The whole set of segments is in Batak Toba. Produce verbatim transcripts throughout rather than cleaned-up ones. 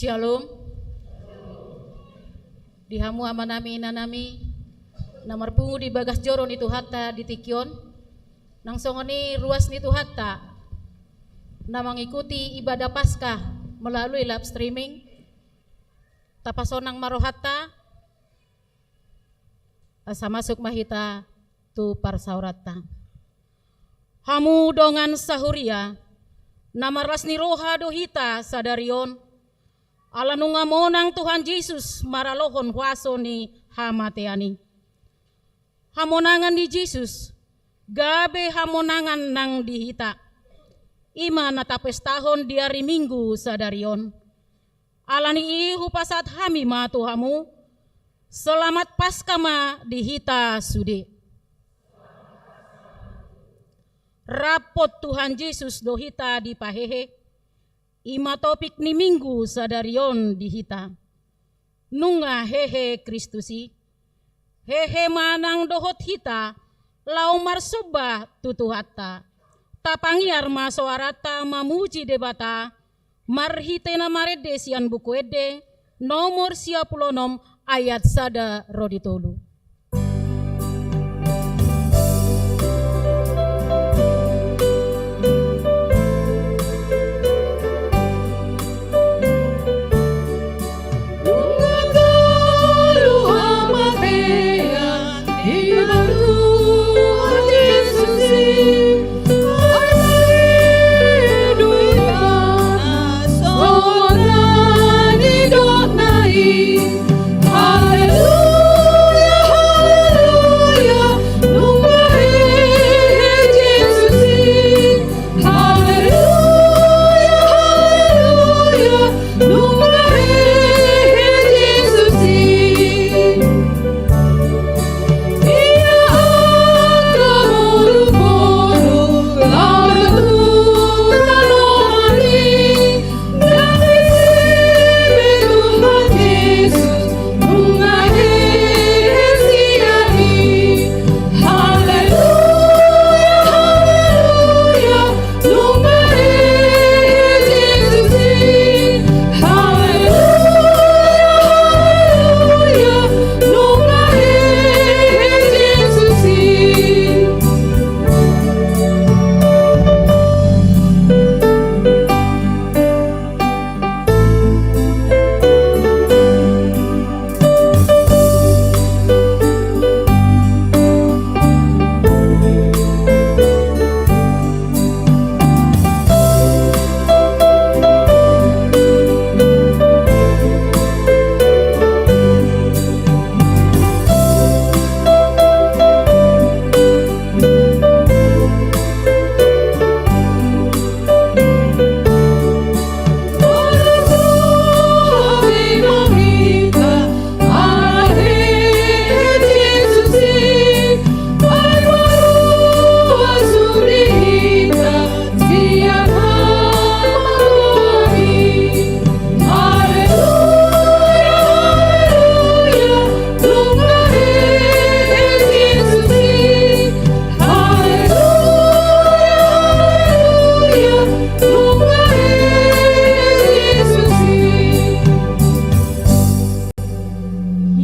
Shalom. Di hamu amanami, inanami, na marpungu di bagas joro ni Tuhanta di tingki on, nang songon i ruas ni Tuhanta na mangikuti ibadah Paskah melalui live streaming, tapasonang ma rohanta, asa masuk ma hita tu parsaoranta. Hamu dongan sahuria, na marlas ni roha do hita sadari on, ala nunga monang Tuhan Jesus maralohon huaso ni hamatean i. Hamonangan ni Jesus, gabe hamonangan nang di hita. I ma na tapestahon di ari Minggu sadari on. Ala ni i hupasahat hami ma tu hamu, selamat Paskah ma di hita sude. Rap Tuhan Jesus do hita dipahehe, i ma topik ni Minggu sadari on di hita. Nunga hehe Kristus i. Hehe ma nang dohot hita, laho marsomba tu Tuhanta. Tapangiar ma soaranta mamuji Debata, marhite na marende sian Buku Ende, nomor sia pulu onom, ayat sada ro di tolu.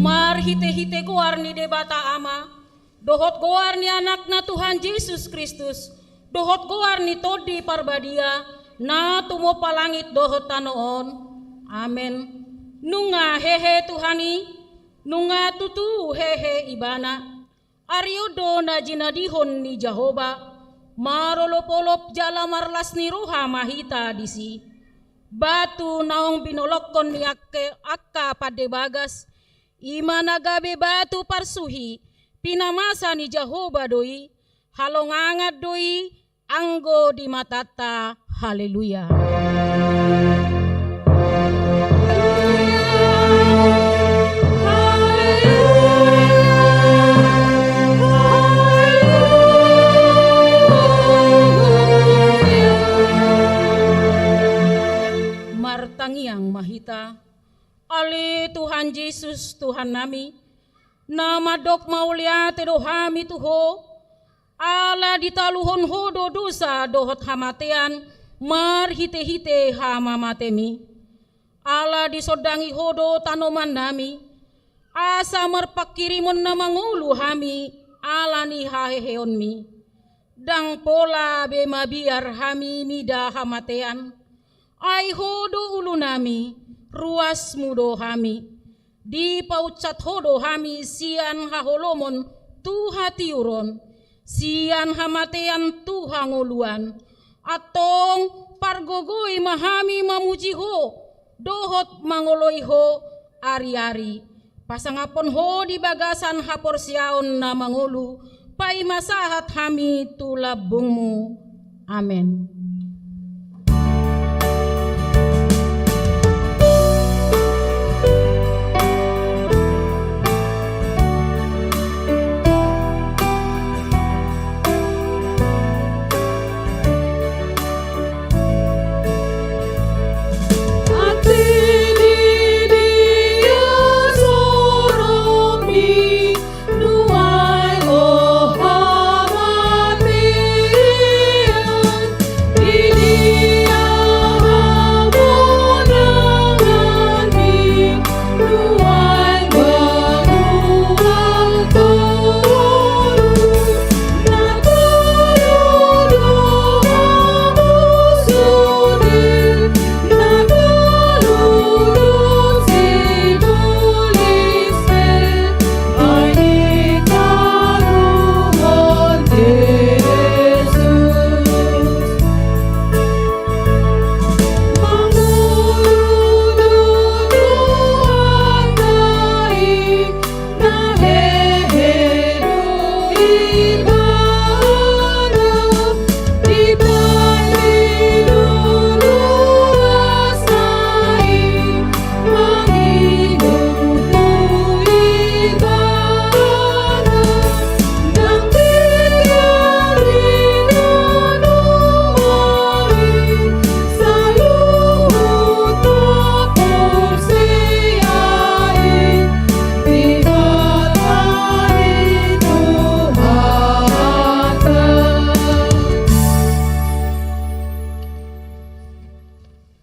Marhitehite goar ni Debata Ama, dohot goar ni Anakna Tuhan Jesus Kristus, dohot goar ni Tondi Parbadia, na tumompa langit dohot tano on. Amen. Nunga hehe Tuhan i, nunga tutu hehe Ibana. Ari on do na jinadihon ni Jahowa, marolopolop jala marlas ni roha ma hita disi. Batu naung binolongkon ni angka, angka pande bagas, i ma na gabe batu parsuhi, pinamasa ni Jahowa do i, halongangan do i, anggo di matanta. Haleluya. Martangiang ma hita. Ale Tuhan Jesus, Tuhannami, na mandok mauliate do hami tu Ho, ala ditaluhon Ho do dosa dohot hamatean marhitehite hamamatemi. Ala disondangi Ho do tanomannami, asa marpanghirimon na mangolu hami ala ni haheheonmi. Ndang pola be mabiar hami mida hamatean, ai Ho do ulunami, ruasmu do hami. Dipaunsat Ho do hami sian haholomon tu hatiuron, sian hamatean tu hangoluan. Antong pargogoi ma hami mamuji Ho dohot mangoloi Ho ariari. Pasangaphon Ho di bagasan haporseaon na mangolu, paima sahat hami tu lambungmu. Amen.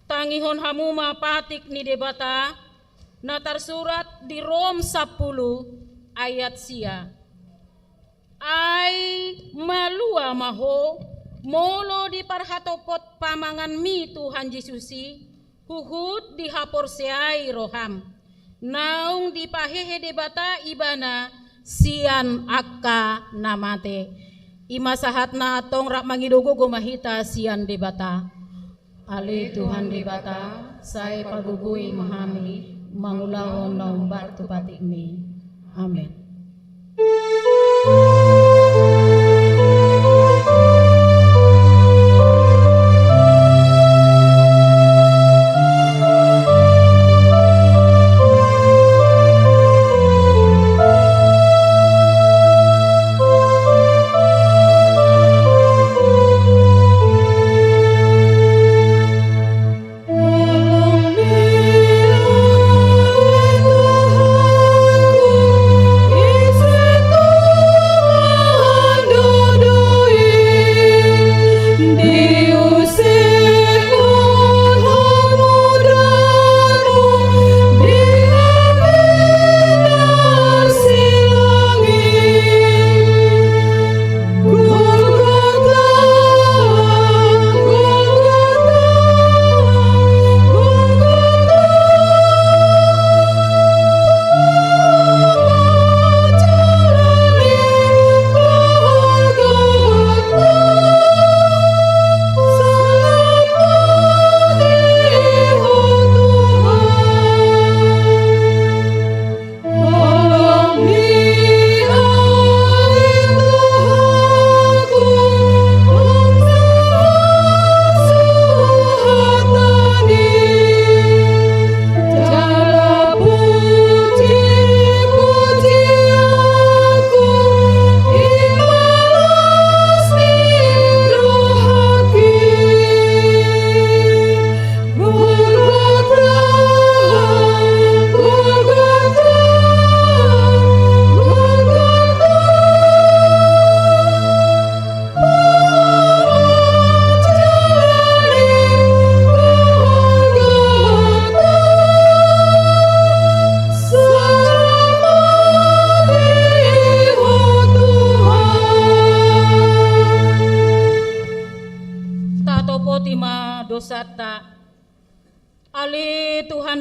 Tangihon hamu ma patik ni Debata na tarsurat di Rom sampulu ayat sia. Ai malua ma ho molo diparhatopot pamanganmi Tuhan Jesus i, huhut dihaporseai roham. Naung dipahehe Debata ibana sian angka na mate. I ma sahatna, antong rap mangido gogo ma hita sian Debata. Ale Tuhan Debata, sai pagogoi ma hami mangulahon na hombar tu patikmi. Amen.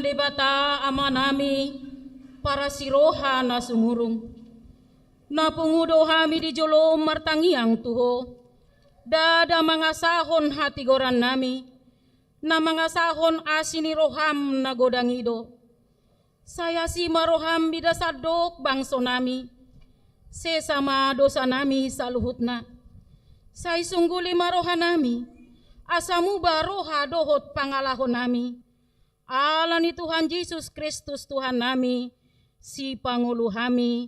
Debata Amanami, parasi roha na sumurung. Na pungu do hami di jolom martangiang tu Ho, ndada mangasahon hatigorannami, na mangasahon asi ni roham na godang i do. Sai asi ma roham mida sandok bangsonami, sesa ma dosanami saluhutna. Sai sungguli ma rohanami, asa muba roha dohot pangalahonami. Ala ni Tuhan Jesus Kristus Tuhannami, Sipangolu hami.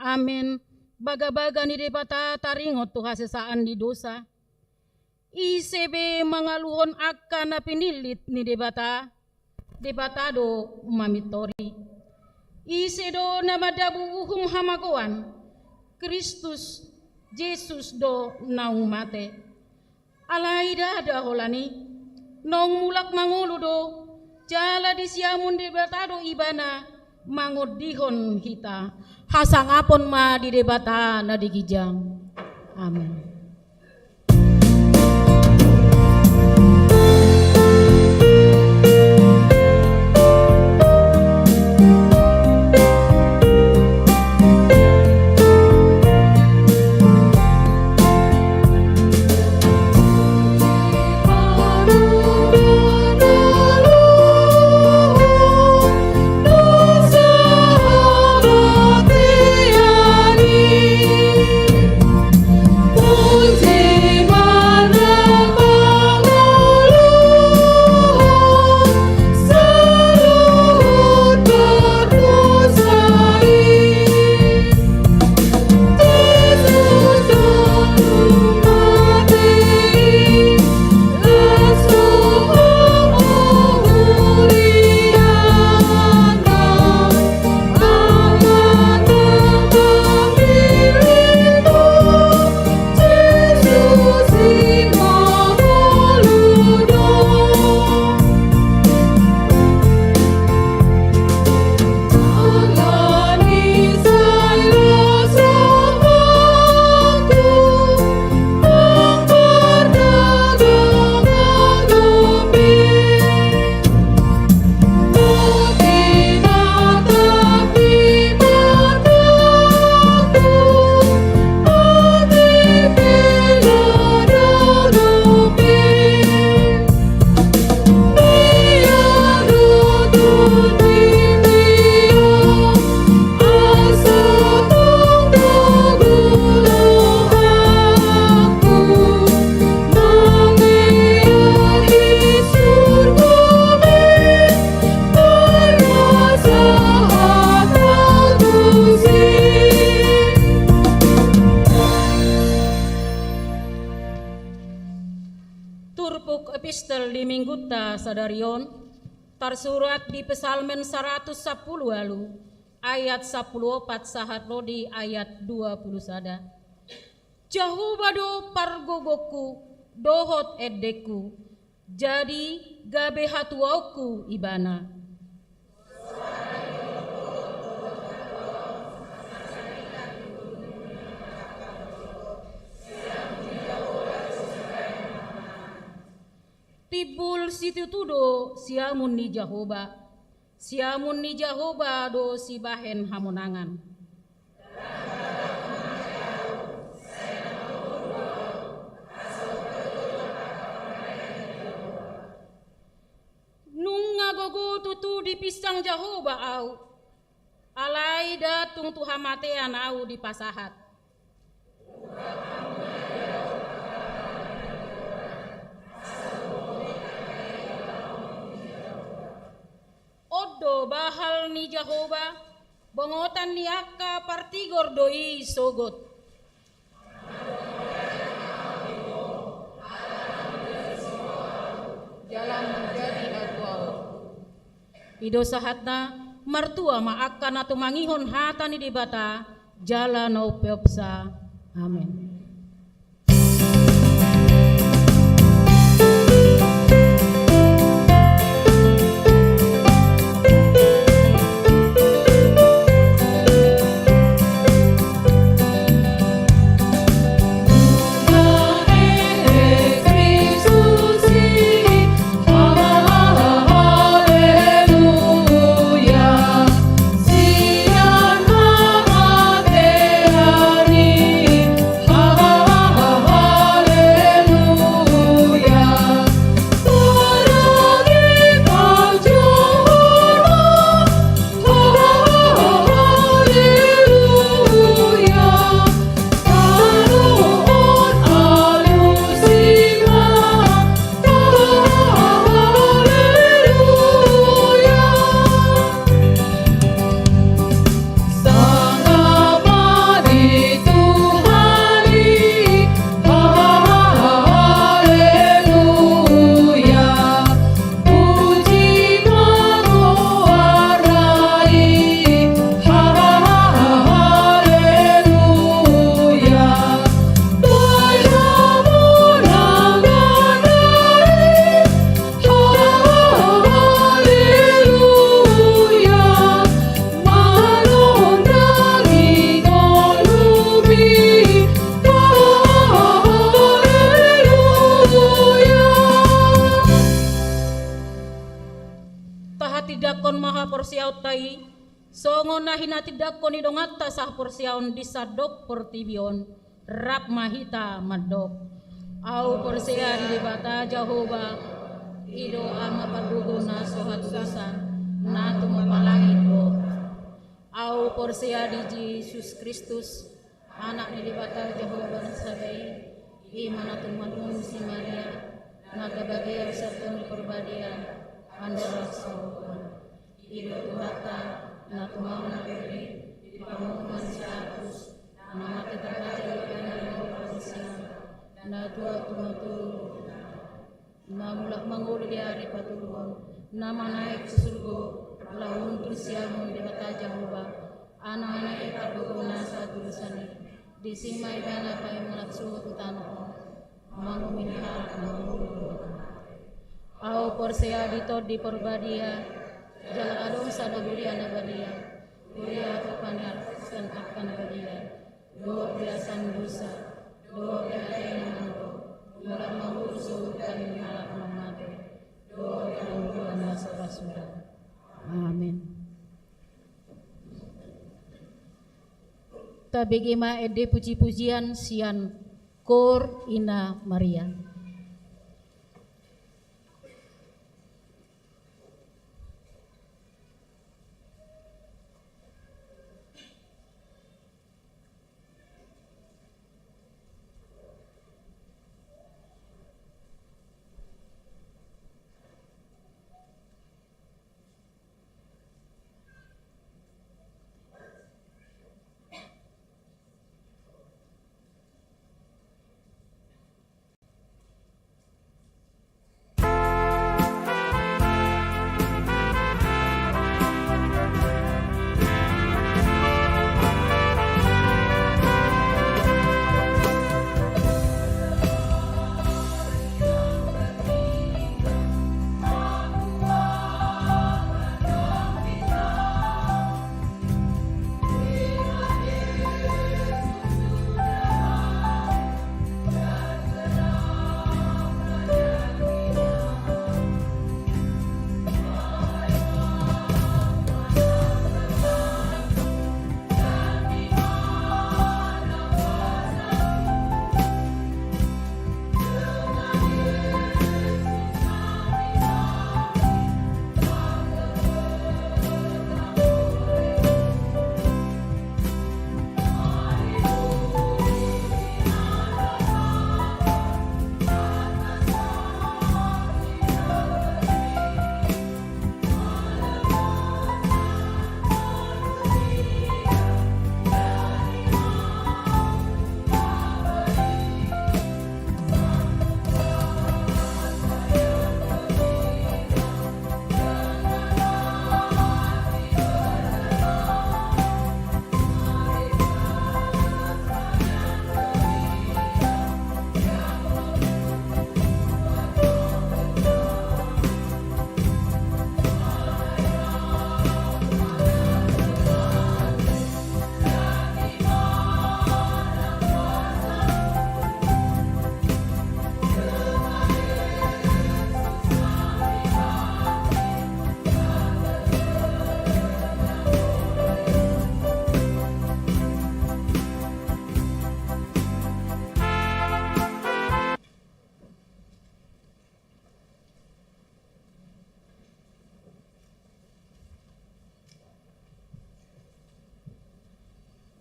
Amen. Bagabaga ni Debata taringot tu hasesaan ni dosa. Ise be mangaluhon angka na pinillit ni Debata, Debata do mamintori. Ise do na mandabu uhum hamagoan, Kristus Jesus do naung mate. Alai ndada holan i, naung mulak mangolu do, jala disiamun Debata do Ibana mangondihon hita. Hasangapon ma di Debata na di ginjang. Amen. Turpuk epistel di minggunta sadari on tarsurat di Psalmen saratus sampulu ualu, ayat sampulu opat sahat ro di ayat dua pulu sada. Jahowa do pargogongku dohot endengku, jadi gabe hatuaonku Ibana. Timbul situtu do siamun ni Jahowa. Siamun ni Jahowa do sibahen hamonangan. Nunga gogo tutu dipinsang Jahowa ahu, alai nda tung tu hamatean ahu dipasahat. On do bahal ni Jahowa, bongotan ni angka partigor do i sogot. Jala manjadi hatuaonku. I do sahatna, martua ma angka na tumangihon hata ni Debata jala na umpeopsa. Amen. Songon na hinatindangkon ni donganta sahaporseaon di sandok portibi on, rap ma hita mandok. Ahu porsea di Debata Jahowa, i do Ama pargogo na so hatutusan, na tumompa langit dohot. Ahu porsea di Jesus Kristus, Anak ni Debata Jahowa na sada i, i ma na tumandung si Maria, na gabe bagea sian Tondi Porbadia, andorang saur on. I do Tuhanta, na tumaon na pir i, di pangomoan si Pilatus, na mate tarpajal di ari na lima, na tua tumangihon, na mulak mangolu di ari patoluhon, na manaek tu surgo, laho hundul siamun Debata Jahowa, Anak ni Debata pargogo na so hatutusan i, disi ma ibana paima mulak suhut tu tano on, manguhumi halak na mangolu dohot na mate. Ahu porsea di Tondi Porbadia, jala adong sada huria na badia, huria atopan ni halak Kristen angka na badia, dohot binasan dosa, dohot di ate na mandok, mulak mangolu suhut di halak na mate, dohot di hangoluan na so ra suda. Amin. Tabege ma ende puji-pujian sian Koor Ina Maria.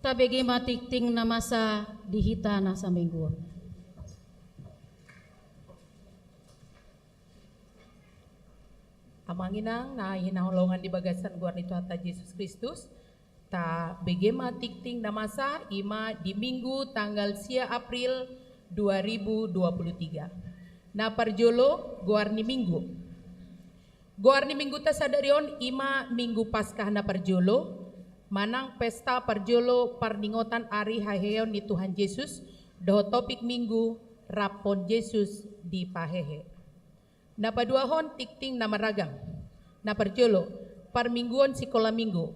Tabege ma tingting na masa di hita na saminggu on. Amang inang na hinaholongan di bagasan goar ni Tuhanta Jesus Kristus, tabege ma tingting na masa, i ma di Minggu tanggal sia April dua ribu dua puluh tiga. Na parjolo, goar ni Minggu. Goar ni Mingguta sadari on i ma Minggu Paskah na parjolo, manang pesta parjolo parningotan ari haheheon ni Tuhan Jesus, dohot topik Minggu, Raphon Jesus dipahehe. Na paduahon tingting na marragam. Na parjolo, parmingguon sikola Minggu.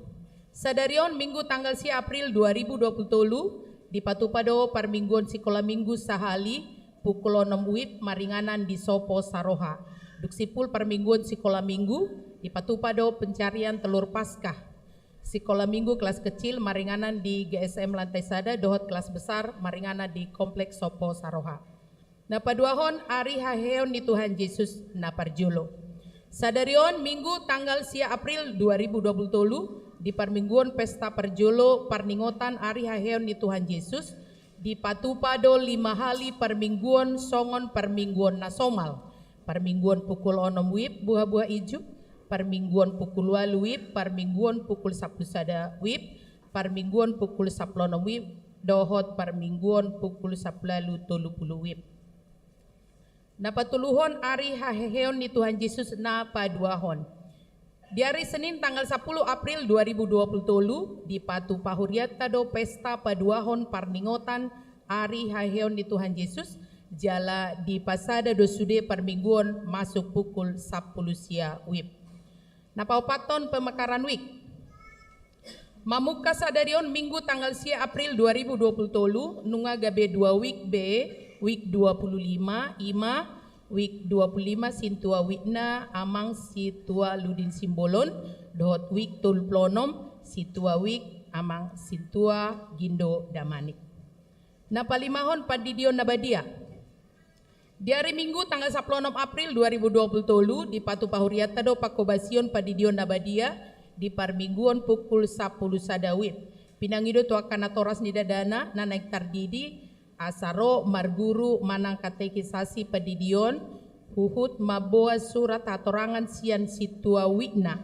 Sadari on Minggu tanggal sia April dua ribu dua puluh tolu, dipatupa do parmingguon sikola Minggu sahali pukul onom wib maringanan di Sopo Saroha. Dung simpul parmingguon sikola Minggu, dipatupa do pencarian telur Paskah. Sikola Minggu kelas kecil maringanan di G S M lantai sada dohot kelas besar maringanan di Kompleks Sopo Saroha. Na paduahon, ari haheheon ni Tuhan Jesus na parjolo. Sadari on Minggu tanggal sia April dua ribu dua puluh tolu, di parmingguon pesta parjolo parningotan ari haheheon ni Tuhan Jesus, dipatupa do lima hali parmingguon songon parmingguon na somal. Parmingguon pukul onom wib buha-buha ijuk, parmingguon pukul ualu wib, parmingguon pukul sampulu sada wib, parmingguon pukul sampulu onom wib, dohot parmingguon pukul sampulu ualu tolu pulu wib. Na patoluhon, ari haheheon ni Tuhan Jesus na paduahon. Di ari Senin tanggal sampulu April dua ribu dua puluh tolu, dipatupa hurianta do pesta paduahon parningotan ari haheheon ni Tuhan Jesus, jala dipasada do sude parmingguon masuk pukul sampulu sia wib. Na paopathon, pemekaran wik. Mamungka sadari on Minggu tanggal sia April dua ribu dua puluh tolu, nunga gabe dua wik be, wik dua puluh lima, ima, wik dua puluh lima Sintua Wikna Amang Sintua Ludin Simbolon, dohot wik tolu puluh onom Sintua Wik Amang Sintua Gindo Damanik. Na palimahon, pandidion na badia. Di ari Minggu tanggal sampulu onom April dua ribu dua puluh tolu, dipatupa hurianta do pangkobasion pandidion na badia di parmingguon pukul sampulu sada wib. Pinangido tu angka natoras ni dakdanak na naeng tardidi, asa ro marguru manang katekisasi pandidion, huhut mamboan surat hatorangan sian Sintua Wikna.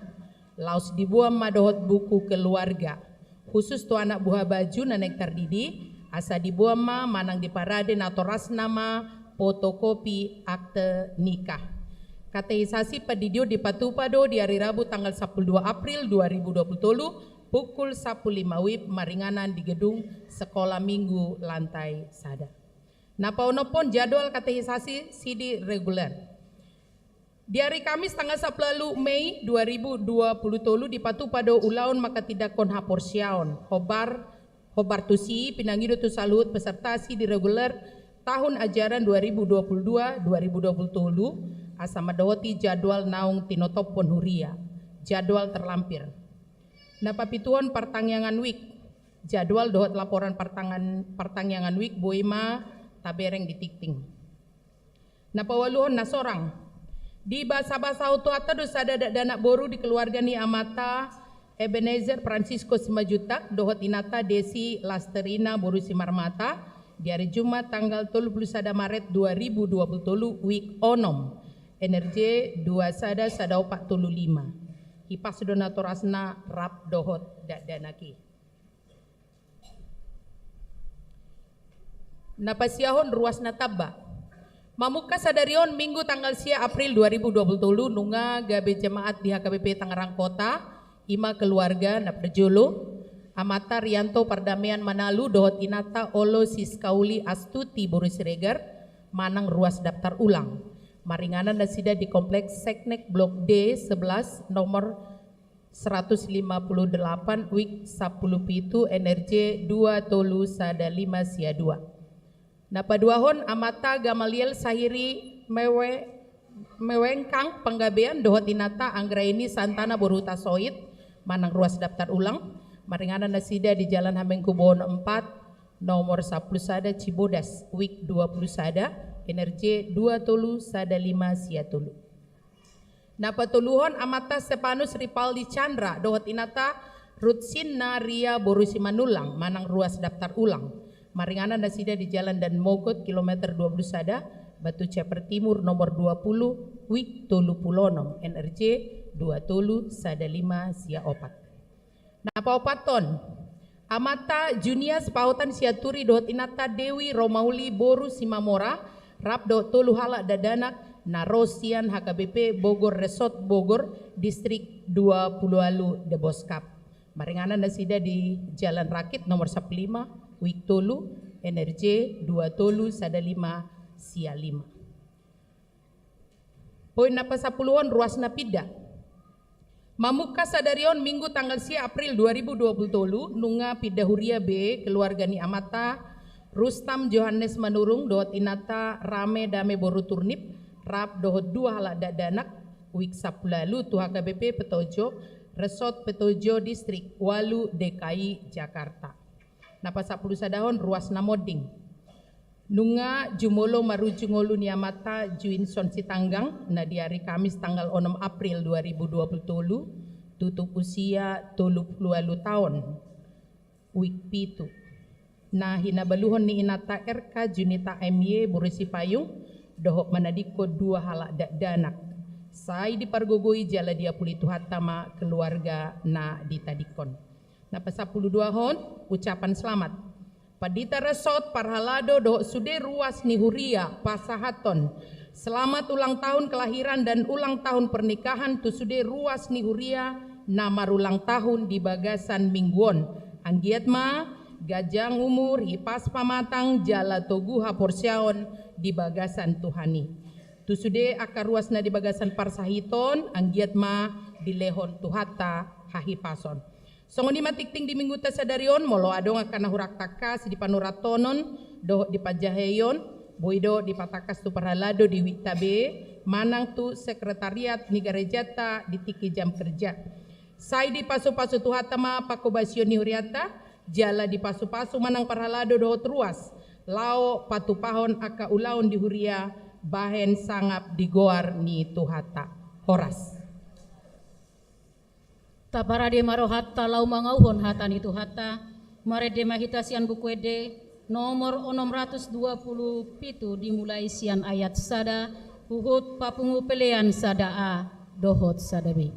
Laos diboan ma dohot buku keluarga. Khusus tu anak buha baju na naeng tardidi, asa diboan ma manang diparade natorasna ma fotokopi akte nikah. Katekisasi pandidion dipatupa do di ari Rabu tanggal sampulu dua April dua ribu dua puluh tolu, pukul sampulu lima wib maringanan di gedung Sekolah Minggu lantai sada. Na paonomhon, jadwal katekisasi sidi reguler. Di ari Kamis tanggal sampulu ualu Mei dua ribu dua puluh tolu, dipatupa do ulaon manghatindanghon haporseaon. Hombar, hombar tusi, pinangido tu saluhut peserta sidi reguler tahun ajaran dua ribu dua puluh dua dua ribu dua puluh tolu, asa mandohoti jadwal naung tinotophon huria. Jadwal terlampir. Na papituhon, partangiangan wik. Jadwal dohot laporan partangan-, partangiangan wik boi ma tabereng di tingting. Na paualuhon, na sorang. Dibasabasahon Tuhanta do sada dakdanak boru di keluarga ni amanta Ebenezer Francisco Simanjuntak dohot inanta Desi Lasterina boru Simarmata di ari Jumat tanggal tolu puluh sada Maret dua ribu dua puluh tolu, wik onom, N R J dua sada sada opat tolu lima. Hipas do natorasna rap dohot dakdanak i. Na pasiahon, ruas na tamba. Mamungka sadari on Minggu tanggal sia April dua ribu dua puluh tolu, nunga gabe jemaat di H K B P Tangerang Kota, ima keluarga na parjolo, amanta Rianto Pardamean Manalu dohot inanta Olo Siskauli Astuti boru Siregar, manang ruas daftar ulang. Maringanan nasida di Kompleks Seknek Blok D sebelas, nomor seratus lima puluh delapan, wik sampulu pitu, N R J dua tolu sada lima sia dua. Na paduahon, amanta Gamaliel Sahiri Mewe-, Mewengkang Panggabean dohot inanta Anggraini Santana boru Hutasoit, manang ruas daftar ulang. Maringanan nasida di Jalan Hamengkubuwono empat, nomor sampulu sada, Cibodas, wik dua puluh sada, N R J dua tolu sada lima sia tolu. Na patoluhon, amanta Stefanus Ripaldi Chandra dohot inanta Rutsinna Ria boru Simanullang, manang ruas daftar ulang. Maringanan nasida di Jalan Daan Mogot, kilometer dua puluh sada, Batu Ceper Timur, nomor dua puluh, wik tolu puluh onom, N R J dua tolu sada lima sia opat. Na paopathon, amanta Junias Paotan Sianturi dohot inanta Dewi Romauli boru Simamora, rap dohot tolu halak dakdanak na ro sian H K B P Bogor Resort Bogor, Distrik dua puluh ualu Deboskap. Maringanan nasida di Jalan Rakit nomor sampulu lima, wik tolu, N R J dua tolu sada lima sia lima. Poin na pasampuluhon, ruas na pinda. Mamungka sadari on Minggu tanggal sia April dua ribu dua puluh tolu, nunga pinda huria be keluarga ni amanta Rustam Johannes Manurung dohot inanta Rame Dame boru Turnip, rap dohot dua halak dakdanak, wik sampulu ualu tu H K B P Petojo, Resort Petojo Distrik ualu D K I Jakarta. Na pasampulu sadahon, ruas na monding. Nunga jumolo marujung ngolu ni amanta Juinson Sitanggang, na di ari Kamis tanggal onom April dua ribu dua puluh tolu, tutup usia tolu puluh ualu taon, wijk pitu. Na hinabaluhon ni inanta R K Junita M Y boru Sipayung, dohot manadingkon dua halak dakdanak. Sai dipargogoi jala diapuli Tuhanta ma keluarga na ditadingkon. Na pasampulu duahon, ucapan selamat. Pandita resort, parhalado dohot sude ruas ni huria pasahathon selamat ulang tahun kelahiran dan ulang tahun pernikahan tu sude ruas ni huria na marulang tahun di bagasan minggu on. Anggiat ma ganjang umur, hipas pamatang, jala togu haporseaon di bagasan Tuhan i. Tu sude angka ruas na di bagasan parsahiton, anggiat ma dilehon Tuhanta hahipason. Songon i ma tingting di minggunta sadari on, molo adong angka na hurang tangkas di panurathonon dohot di panjahaion, boi do dipatangkas tu parhalado di wijk ta be manang tu sekretariat ni garejanta di tingki jam kerja. Sai dipasupasu Tuhanta ma panghobasion ni hurianta, jala dipasupasu ma nang parhalado dohot ruas laho patupahon angka ulaon di huria bahen sangap di goar ni Tuhanta. Horas. Taparade ma rohanta laho mangauhon hata ni Tuhanta. Marende ma hita sian Buku Ende nomor onom ratus dua puluh pitu, dimulai sian ayat sada huhut papungu pelean sada A dohot sada B.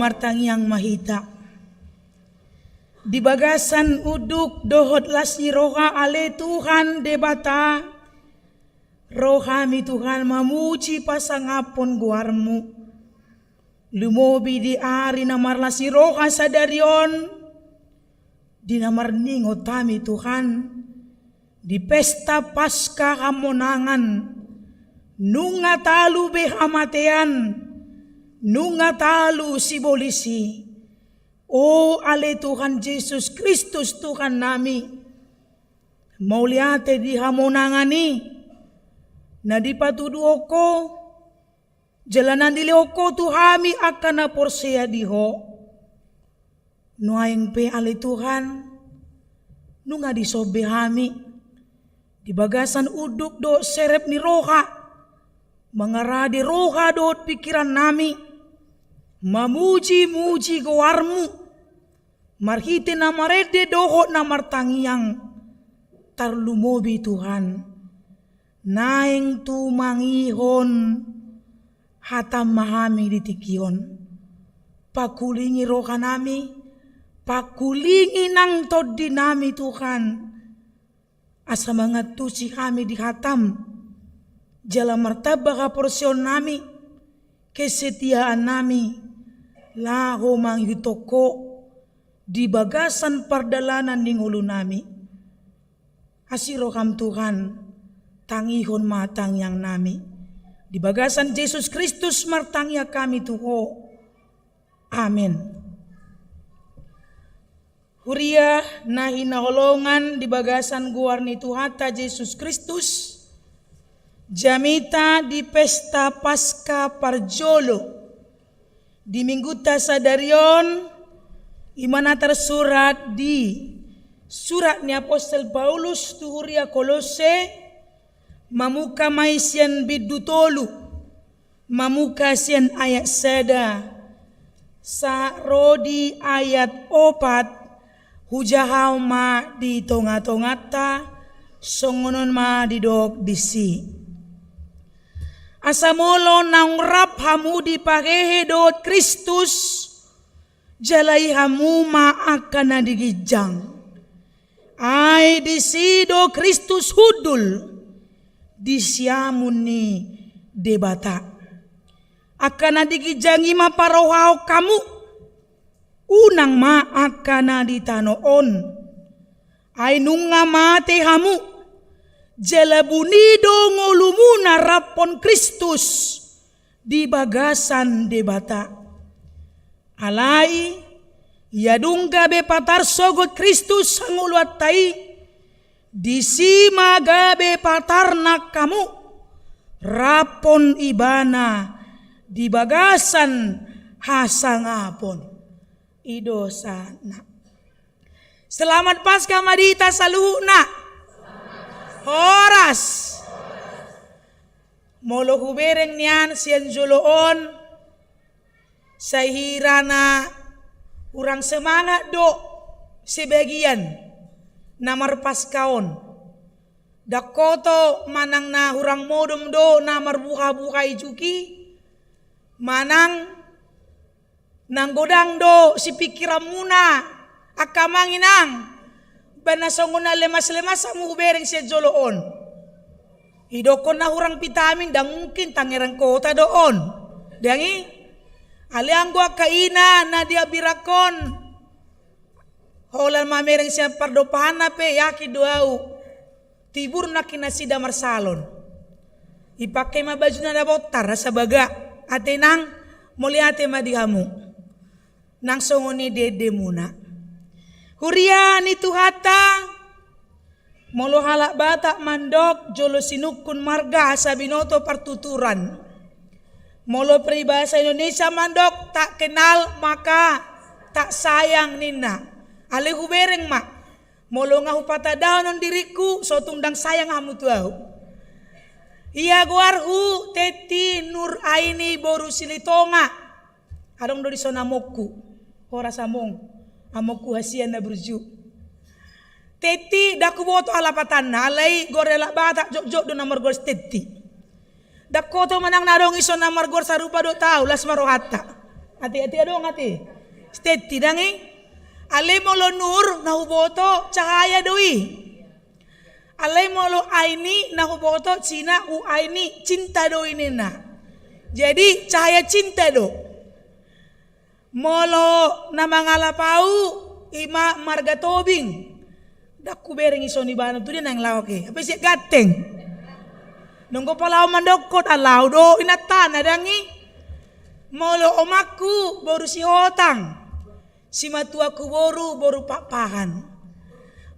Martangiang ma hita. Di bagasan unduk dohot las ni roha ale Tuhan Debata, ro hami Tuhan mamuji pasangaphon goarmu. Lumobi di ari na marlas ni roha sadari on, di na marningot hami Tuhan, di pesta Paska hamonangan, nunga talu be hamatean, nunga talu sibolis i. O ale Tuhan Jesus Kristus Tuhan nami, mauliate di hamonangan i, na dipatuduhon Ho, jala na nilehon Ho tu hami angka na porsea di Ho. Nuaeng pe ale Tuhan, nunga dison be hami, di bagasan unduk dohot serep ni roha, mangarade roha dohot pingkiran nami, mamuji-muji goarmu, marhite na marende dohot na martangiang, tarlumobi Tuhan, naeng tumangihon hatam ma hami di tingki on. Pangkulingi roha nami, pangkulingi nang tondi nami Tuhan. Asa mangantusi hami di hatam, jala martamba haporseaon nami, kesetiaan nami, laho mangihuthon Ho, di bagasan pardalanan ni ngolu nami. Asi roham Tuhan, tangihon ma tangiang nami. Di bagasan Jesus Kristus martangiang hami tu Ho. Amen. Huria na hinaholongan di bagasan goar ni Tuhanta Jesus Kristus, jamita di pesta Paska parjolo, di minggunta sadari on, i ma na tarsurat di surat ni apostel Paulus tu huria Kolosse, mamungka ma i sian bindu tolu, mamungka sian ayat sada sahat ro di ayat opat, hujaha ma di tonga-tonganta, songon on ma didok disi. Asa molo naung rap hamu dipahehe dohot Kristus, jalai hamu ma angka na di ginjang. Ai disi do Kristus hundul di siamun ni Debata. Angka na di ginjang i ma parohahon hamu, unang ma angka na di tano on. Ai nunga mate hamu, jala buni do ngolumuna raphon Kristus di bagasan Debata. Alai, ia dung gabe patar sogot Kristus hangoluanta i, disi ma gabe patar nang hamu, raphon Ibana di bagasan hasangapon. I do sahatna. Selamat Paskah ma di hita saluhutna. Horas. Molo hubereng nian sian jolo on, sai hira na hurang semangat do sebagian na marpaskah on. Ndang hoto manang na hurang modom do na marbuha-buha i juki, manang nang godang do sipingkiranmuna, angka amang inang, ba na songon na lemas-lemas hamu hubereng sian jolo on. Idokkon na hurang vitamin, ndang mungkin Tangerang Kota do on. Ndang i? Alai anggo angka ina na di Ambirangkon, holan mamereng sian pardompahanna pe, yakin do au. Tiur nangkin nasida marsalon. Ipangke ma bajuna na bontar, asa baga. Ate nang, mauliate ma di hamu. Nang songon i ende-endemuna. Huria ni Tuhanta, molo halak Batak mandok jolo sinungkun marga asa binoto partuturan. Molo peribahasa Indonesia mandok tak kenal maka tak sayang ninna. Alai hubereng ma. Molo nga hupatandahon on diringku, so tung ndang sayang hamu tu au. Ia goarhu Tetti Nur Aini boru Silitonga. Adong do dison amongku. Horas among. Amongku hasian na burju. Tetti, ndang huboto halapatanna, alai goar ni halak Batak jotjot do na margoar si Tetti. Ndang hoto manang na adong dison na margoar sarupa dohot au, las ma rohanta. Ate, ate adong ate. Stetti dang i. Alai molo nur na huboto cahaya do i. Alai molo aini na huboto cina hu aini cinta do i ninna. Jadi cahaya cinta do. Molo na mangalap au ima marga Tobing. Dang hubereng i songon ibana tu dia naeng laho ke. Apa siak ganteng. Nunggu pala au mandokkon alau do inantana dang i. Molo omakku boru Sihotang. Simatuaku boru, boru Pakpahan.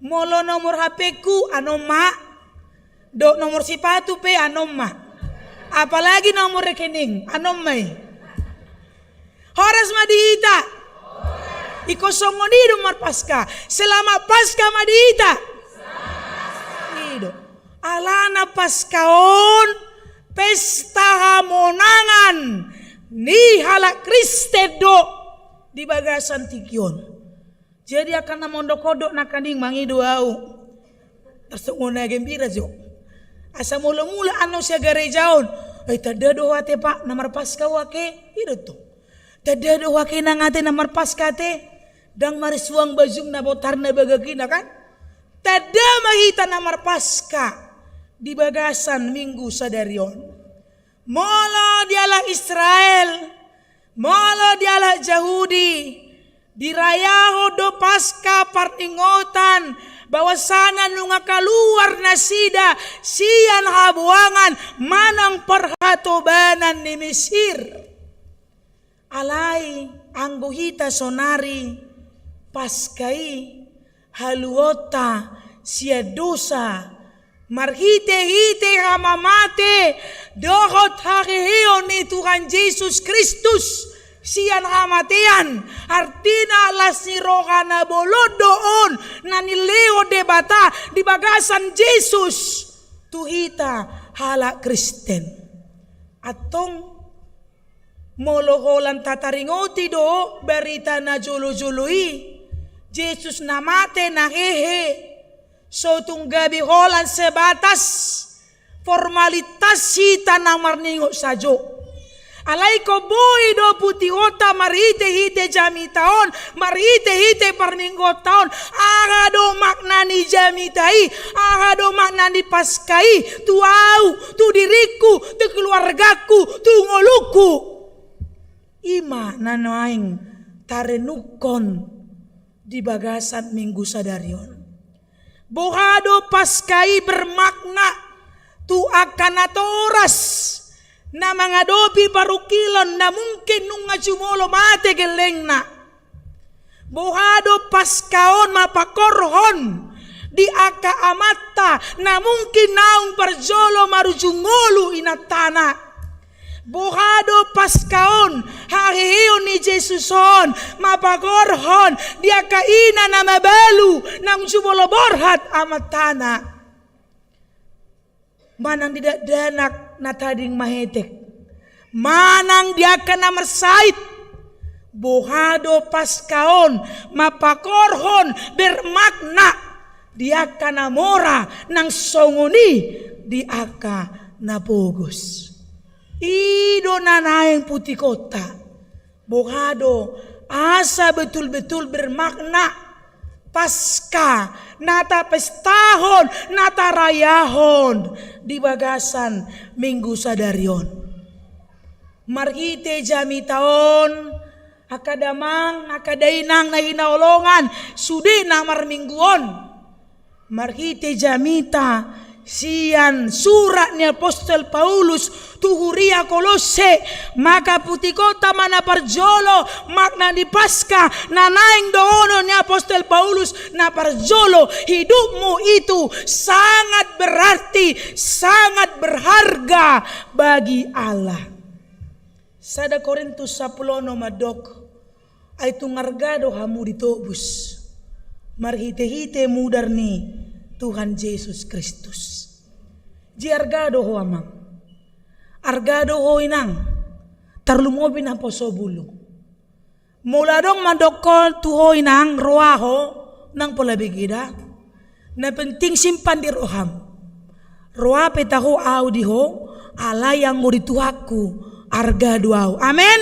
Molo nomor H P-ku anom ma. Dohot nomor sipatu pe anom ma. Apalagi nomor rekening anom ma i. Horas ma di hita. Ingkon songon i do marpaska. Selamat Paskah ma di hita. I do. Alana Paskah on pesta hamonangan ni halak Kristen do di bagasan tingki on. Jadi angka na mondok-ondok nangkaning mangido au. Tarsongon na gembira jo. Asa molo mulak annon sian gareja on. Ai tanda do ho ate Pak na marpaska au ate. I do tu. Tanda do ho ate nang ate na marpaska ate. Dang marsuang bajung na botar na bagak i na kan. Tanda ma hita na marpaska di bagasan minggu sadari on. Molo dialap Israel, molo dialap Jahudi, dirayahon do Paska parningotan bahwasana nunga kaluar nasida sian habuangan manang parhatobanan ni Misir. Alai anggo hita sonari Paska i haluaonta sian dosa marhite-hite hamamate dohot haheheon ni Tuhan Jesus Kristus sian hamatean, artina las ni roha na bolon do on na nilehon Debata di bagasan Jesus tu hita halak Kristen. Antong molo holan tataringoti do barita na jolo-jolo i, Jesus na mate na hehe, so tung gabe holan sebatas formalitas hita na marningot sajo. Alai ingkon boi do putihonta marhite-hite jamita on, marhite-hite parningotta on, aha do makna ni jamita i, aha do makna ni Paska i, tu au, tu diringku, tu keluargaku, tu ngolungku. Ima na naeng tarenungkon di bagasan minggu sadari on. Boha do Paska i bermakna tu angka natoras na mangadopi parungkilon na mungkin nunga jumolo mate gellengna. Boha do Paska on mapakorhon di angka amanta na mungkin naung parjolo marujung ngolu inantana. Boha do Paska on, haheheon ni Jesus on, mapakorhon di angka ina na mabalu naung jumolo borhat amantana. Manang di dakdanak na tading mahetek, manang di angka na marsahit. Boha do Paska on mapakorhon bermakna di angka na mora nang songon i di angka na pogos. I do na naeng putihonta. Boha do asa betul-betul bermakna Paska na tapestahon, na tarayahon di bagasan minggu sadari on. Marhite jamita on, angka damang, angka dainang na hinaholongan, sude na marminggu on. Marhite jamita sian surat ni apostel Paulus tu huria Kolosse, maka putihonta ma na parjolo makna ni Paska na naeng dohonon ni apostel Paulus. Na parjolo, hidupmu itu sangat berarti, sangat berharga bagi Allah. Sada Korintus sampulu onom mandok, ai tung arga do hamu ditobus marhite-hite mudar ni Tuhan Jesus Kristus. Jadi arga do ho amang, arga do ho inang, tarlumobi naposo bulung. Molo adong mandokkon tu ho inang, roa ho, nang pola begeda. Na penting simpan di roham. Roa pe taho au di ho, alai anggo di Tuhanku arga do au. Amen.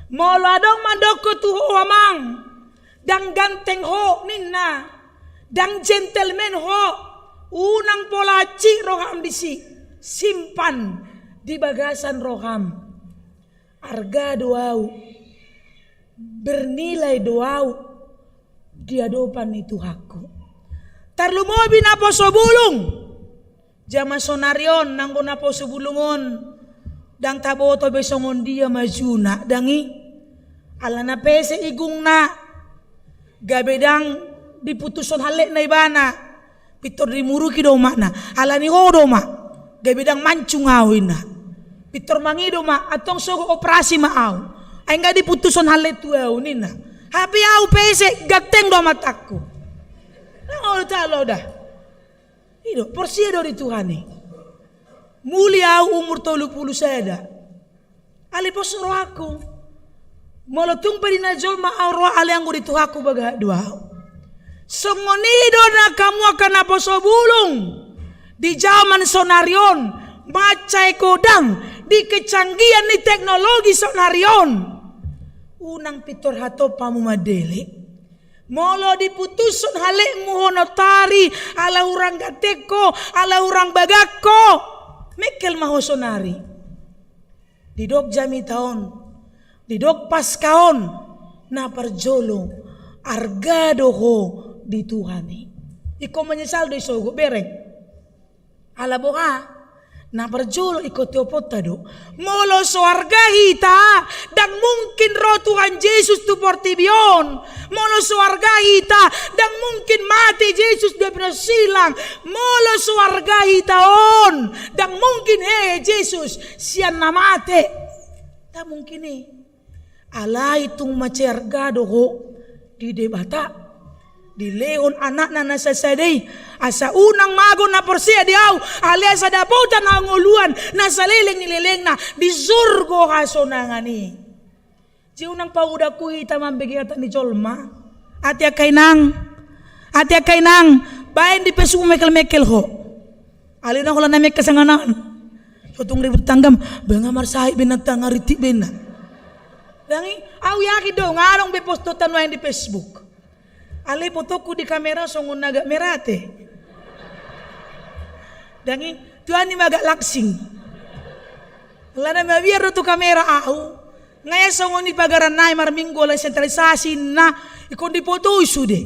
Molo adong mandokkon tu ho amang, ndang ganteng ho ninna, ndang gentleman ho, unang pola hansit roham disi, simpan di bagasan roham. Arga do au, bernilai do au di adopan ni Tuhanku. Tarlumobi naposo bulung. Jaman sonari on, nanggo naposo bulung on, ndang taboto be songon dia majuna, ndang i. Alana pesek igungna, gabe ndang diputushon hallekna ibana. Pintor dimuruki do umakna, alani ho do ma, gabe ndang mancung au ninna. Pintor mangido ma, antong sogot operasi ma au, ai nga diputushon hallek tu au ninna. Hape au pesek, ganteng do amatangku. Ndang olo talo da. I do, porsea do di Tuhan i. Muli au umur tolu pulu sada. Alai pos rohangku. Molo tung pe di na jolma au ro, alai anggo di Tuhanku bagak do au. Songon i do nang hamu angka naposo bulung. Di jaman sonari on, mansai godang di kecanggihan ni teknologi sonari on. Unang pintor hatop hamu mandele. Molo diputushon hallekmu ho notari, ala hurang ganteng ho, ala hurang bagak ho, mengkel ma ho sonari. Didok jamita on, didok Paska on, na parjolo, arga do ho di Tuhan i. Ingkon menyesal do i sogot, bereng. Ala boha, na parjolo ingkon tioponta do. Molo so arga hita, ndang mungkin ro Tuhan Jesus tu portibi on. Molo so arga hita, ndang mungkin mate Jesus di api na silang. Molo so arga hita on, ndang mungkin hehe Jesus sian na mate. Ndang mungkin i. Alai tung mansai arga do ho di Debata, dilehon anakna na sasada i, asa unang mago na porsea di au, alai asa dapotan hangoluan na saleleng ni lelengna di surgo hasonangan i. Jadi unang pagodangku hita mambege hata ni jolma. Ate angka inang, ate angka inang, baen di Facebook mengkel-mengkel ho. Alai na holan na mengkel sanganan. So tung ribut tanggam, banga marsahit be na tanga rintik be na. Ndang i, au yakin do, nga adong be postonta nuaeng di Facebook. Alai fotoku di kamera songon na agak merah ate. Ndang i, Tuhan i ma agak langsing. Alana mabiar do tu kamera au. Nga ia songon i pagaran nai marminggu ala sentralisasi na ingkon dipotoi sude.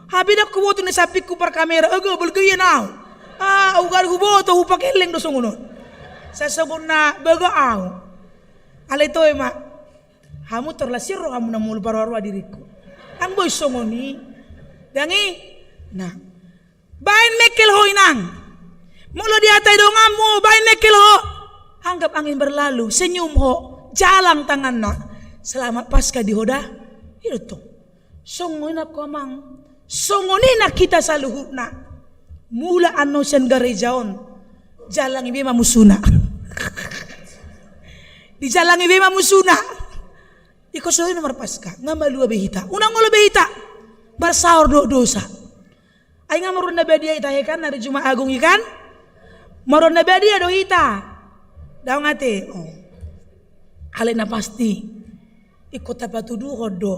Hape ndang huboto na sampingku par kamera, ego bolgeien au. Ah, ugal huboto, hupakelleng do songon on. Sasongon na bagak au. Alai toe ma. Hamu torlasir rohamu na molo paroa-roa diringku. Ndang boi songon i. Ndang i. Nah. Baen mengkel ho inang. Molo dihatai donganmu, baen mengkel ho. Anggap angin berlalu, senyum ho. Jalang tanganna. Selamat Paska di ho da. I do tong. Songon i nangkin amang. Songon i nang hita saluhutna. Mula annon sian gareja on. Jalangi be ma musuna. Dijalangi be ma musuna. Ingkon songon i na marpaska. Nga malua be hita. Unang olo be hita. Marsaor dohot dosa. Ai nga maruan na badia hita he kan, ari Jumat Agung i kan? Maruan na badia do hita. Daong ate. Oh. Alai na pasti. Ingkon tapatuduhon do.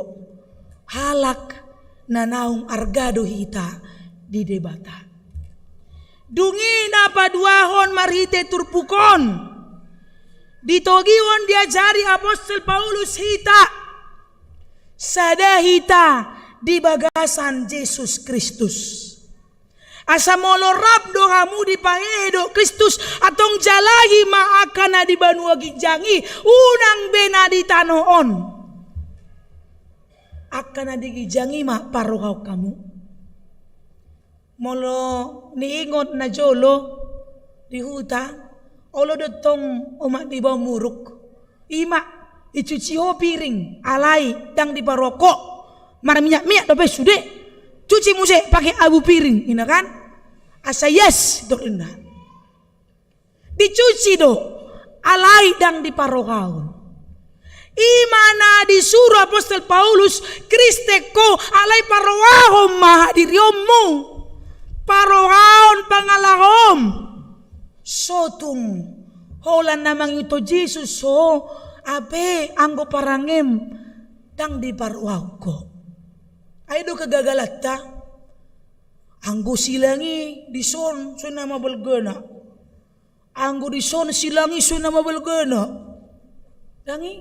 Halak na naung arga do hita di Debata. Dung i na paduahon marhite turpuk on. Ditogihon diajari apostel Paulus hita. Sada hita di bagasan Jesus Kristus. Asa molo rap do hamu dipahehe dohot Kristus, antong jalangi ma angka na di banua ginjang i, unang be na di tano on. Angka na di ginjang i ma parrohahon hamu. Molo niingot na jolo di huta, olo do tong omak ni baoa muruk. I ma, icuci ho piring, alai ndang diparrohahon ho. Marminyak-minyak dope sude. Cuci muse pake abu piring, inna kan? Asa ias, dok inna. Dicuci do, alai ndang diparrohahon. I ma na disuru apostel Paulus, Kristen ho, alai parrohahon ma hadirionmu. Parrohahon pangalahoom. So tung holan na mangihuthon Jesus ho, Hape anggo parangem ndang diparrohahon ho. Ai do kegagalanta. Anggo silang i dison songon na mabalgana. Anggo dison silang i songon na mabalgana. Ndang i.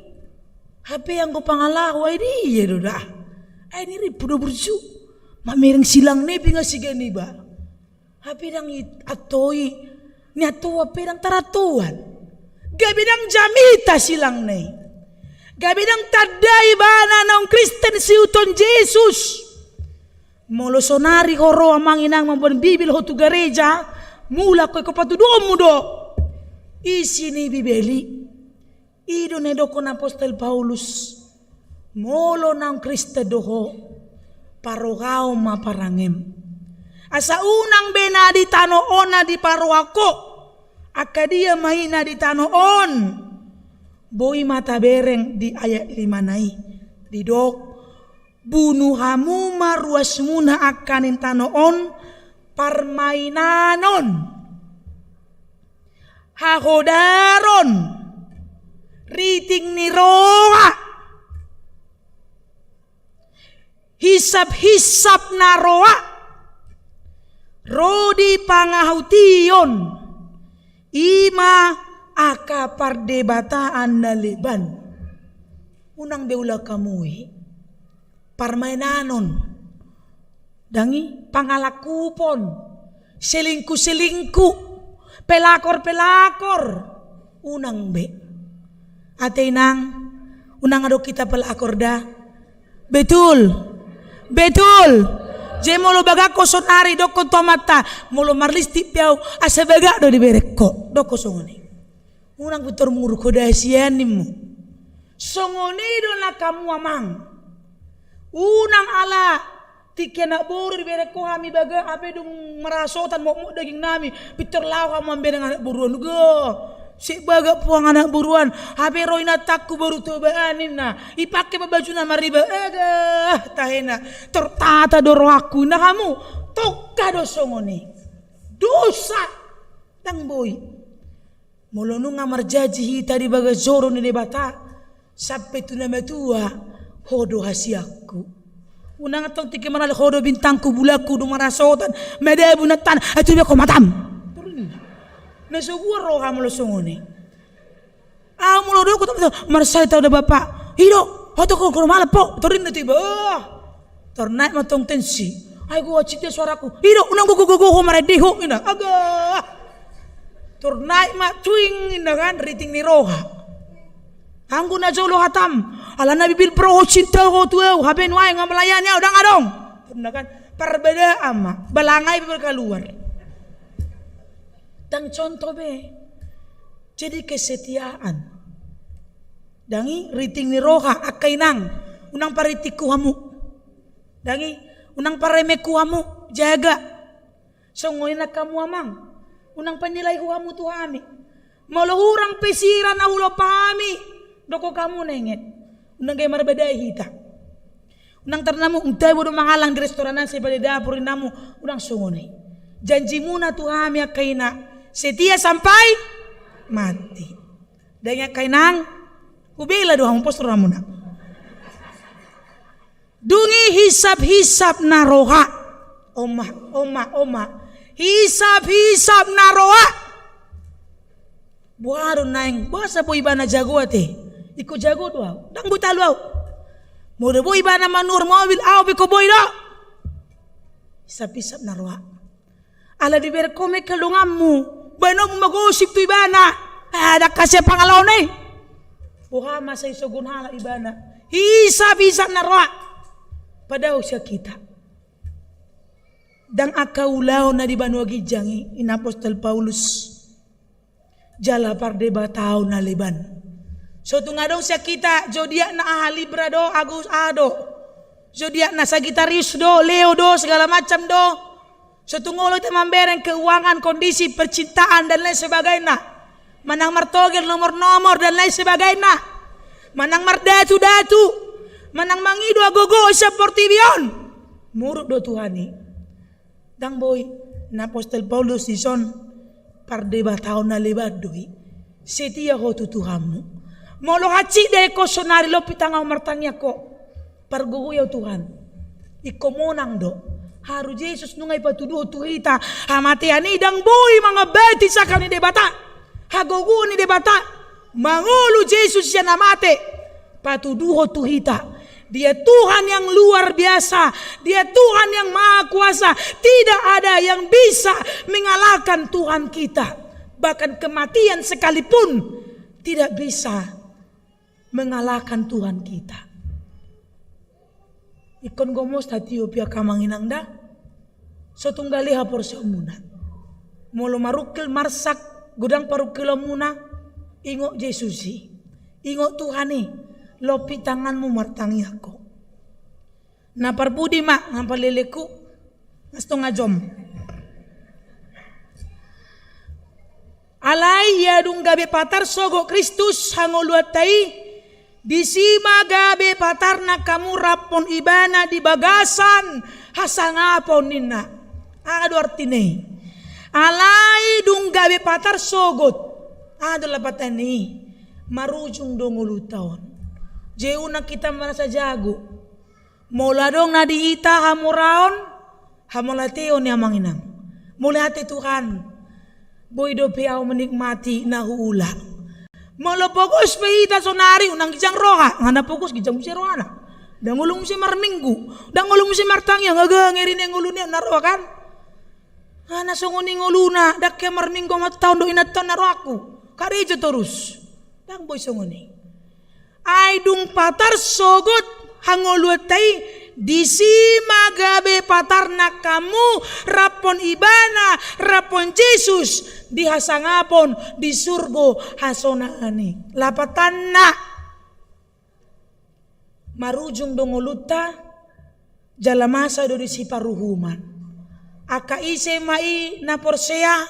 Hape anggo pangalaho ai dia do da. Ai ni ripu do burju. Mamereng silang na i pe nga siganiba. Hape ndang i antoi, ni antoi hape ndang tarantoan. Gabe ndang jamita silang na i. Gabe ndang tanda ibana naung Kristen siuton Jesus. Molo sonari ho ro amang inang mamboan Bibel ho tu gareja, mulak ho, ingkon patuduhonmu do isi ni Bibel i. I do na didokkon apostel Paulus, molo naung Kristen do ho, parrohahon ma parangem. Asa unang be na di tano on na diparrohahon ho. Angka dia ma i na di tano on? Boi ma tabereng di ayat lima na i. Didok, bunu hamu ma ruasmuna angka ni tano on, parmainanon, hahodaron, riting ni roha, hisap-hisap na roa, ro di pangahution, i ma angka pardebataan na leban. Unang be ulaon hamu i parmainanon. Ndang i, pangalangkupon, selingkuh-selingkuh, pelakor-pelakor, unang be. Ate inang, unang adong hita pelakor da. Betul? Betul? Jadi molo bagak ho sonari, dokkon tu amanta, molo marlistik pe au, asa bagak do dibereng ho, dokkon songon i. Unang pintor muruk ho da sian ninmu. Songon i do nang hamu amang. Unang ala tingki anak boru dibereng ho hami bagak, hape dung marhasohotan mokmok daging nami, pintor laho hamu mambereng anak boru on. Ga, sip bagak puang anak boru on. Hape ro inantangku boru Toba an ninna, ipangke ma bajuna mariba, aga, tahena. Tertata do rohangku ninna hamu. Tongka do songon i. Dosa. Ndang boi. Molo nunga marjanji hita di bagas joro ni Debata, sampe tu na matua, ho do hasianku. Unang antong tingki marnalek, ho do bintangku, bulanku, dung marhasohotan, madabu na tana, ai tu be ho matam. Torus ninna. Na so buat roha molo songon i. Au molo dokkon tu amanta, marsahit au da bapa. I do, ho tongkon ho do malam po. Torus ninna tu iba. Oh. Tor naek ma antong tensi. Ai gogo, hansit do suaraku. I do, unang gogo-gogo ho, marende ho, ninna. Aga. Tor naek ma cuing, ninna kan, riting ni roha. Anggo na jolo hatam, alana bibir berbohong cinta ho tu au, hape nuaeng nga melayani au, ndang adong. Tor ninna kan, perbedaan ma, balang ai pe berkaluar. Ndang contoh be. Jadi kesetiaan. Ndang i, riting ni roha, angka inang, unang paritinghu hamu. Ndang i, unang paremenghu hamu, jaga. Songon i nang hamu amang, unang panilaihu hamu tu hami. Molo hurang pe sira na hulompa hami, dokkon hamu na inget. Unang gabe marbadai hita. Unang tarnamu, unang tabo do mangalang di restoran an, sai bale dapur ninnamu, unang songon i. Janjimuna tu hami angka ina, setia sampai mati. Ndang i angka inang, hubela do hamu, pos rohamuna. Dung i hisap-hisap na roha. On ma, on ma, on ma. Hisap-hisap na roha. Boha do naeng, boasa boi ibana jago ate? Ingkon jago do au. Ndang boi talu au. Molo boi ibana manuhor mobil, au pe ingkon boi do. Hisap-hisap na roha. Ala dibereng ho ma i angka donganmu, baenon ma gosip tu ibana. Ah, ndang hasian pangalaho na i. Boha ma sai sogot halak ibana. Hisap-hisap na roha. Padao sian hita. Ndang angka ulaon na di banua ginjang i, ninna apostel Paulus. Jala pardebataon na leban. So tung adong sian hita, zodiakna aha, Libra do, Agus aha do. Zodiakna Sagittarius do, Leo do, segala macam do. So tung olo hita mambereng keuangan, kondisi, percintaan, dan lain sebagainya. Manang martogel nomor-nomor, dan lain sebagainya. Manang mardatu-datu. Manang mangido agogo sian portibi on. Muruk do Tuhan i. Ndang boi, ninna apostel Paulus dison, pardebataon na leban do i. Setia ho tu Tuhanmu. Molo hansit dialuhon sonari, lopi tanganmu martangiang ho. Pargogoi ahu Tuhan. Ingkon monang do. Haru Jesus nunga dipatuduhon tu hita hamatean i, ndang boi mangambati sangkap ni Debata. Hagogoon ni Debata. Mangolu Jesus sian na mate. Patuduhon tu hita. Dia Tuhan yang luar biasa. Dia Tuhan yang maha kuasa. Tidak ada yang bisa mengalahkan Tuhan kita. Bahkan kematian sekalipun tidak bisa mengalahkan Tuhan kita. Ingkon gomos tatiop i, angka amang inang da. So tunggal i haporseaonmuna. Molo marungkil marsak godang parungkilonmuna, ingot Jesus i. Ingot Tuhan i. Lopi tanganmu martangiang ho. Na parpudi ma, nga palelengku. Nga satonga jom. Alai ia dung gabe patar sogot Kristus hangoluanta i, disi ma gabe patarna hamu rap dohot ibana di bagasan hasangapon ninna. Aha do artina i? Alai dung gabe patar sogot. Aha do lapatanna i? Marujung do ngolunta on. Jadi unang hita merasa jago. Molo adong na di hita hamoraon, hamauliateon i amang inang. Mauliate Tuhan, boi dope ahu menikmati na huula. Molo pogos pe hita sonari, unang ginjang roha, nga na pogos ginjang muse rohana. Ndang olo muse marminggu, ndang olo muse martangiang, nga ngeri ni ngoluna na roa kan. Nga na songon i ngoluna, ndang hea marminggu, mataon do inanta on na rohangku. Karejo torus. Ndang boi songon i. Ai dung patar sogot hangoluanta i, disi ma gabe patarna hamu rap dohot ibana, rap dohot Jesus, di hasangapon di surgo hasonangan i. Lapatanna, marujung do ngolunta, jala masa do disi paruhuman. Angka ise ma i na porsea,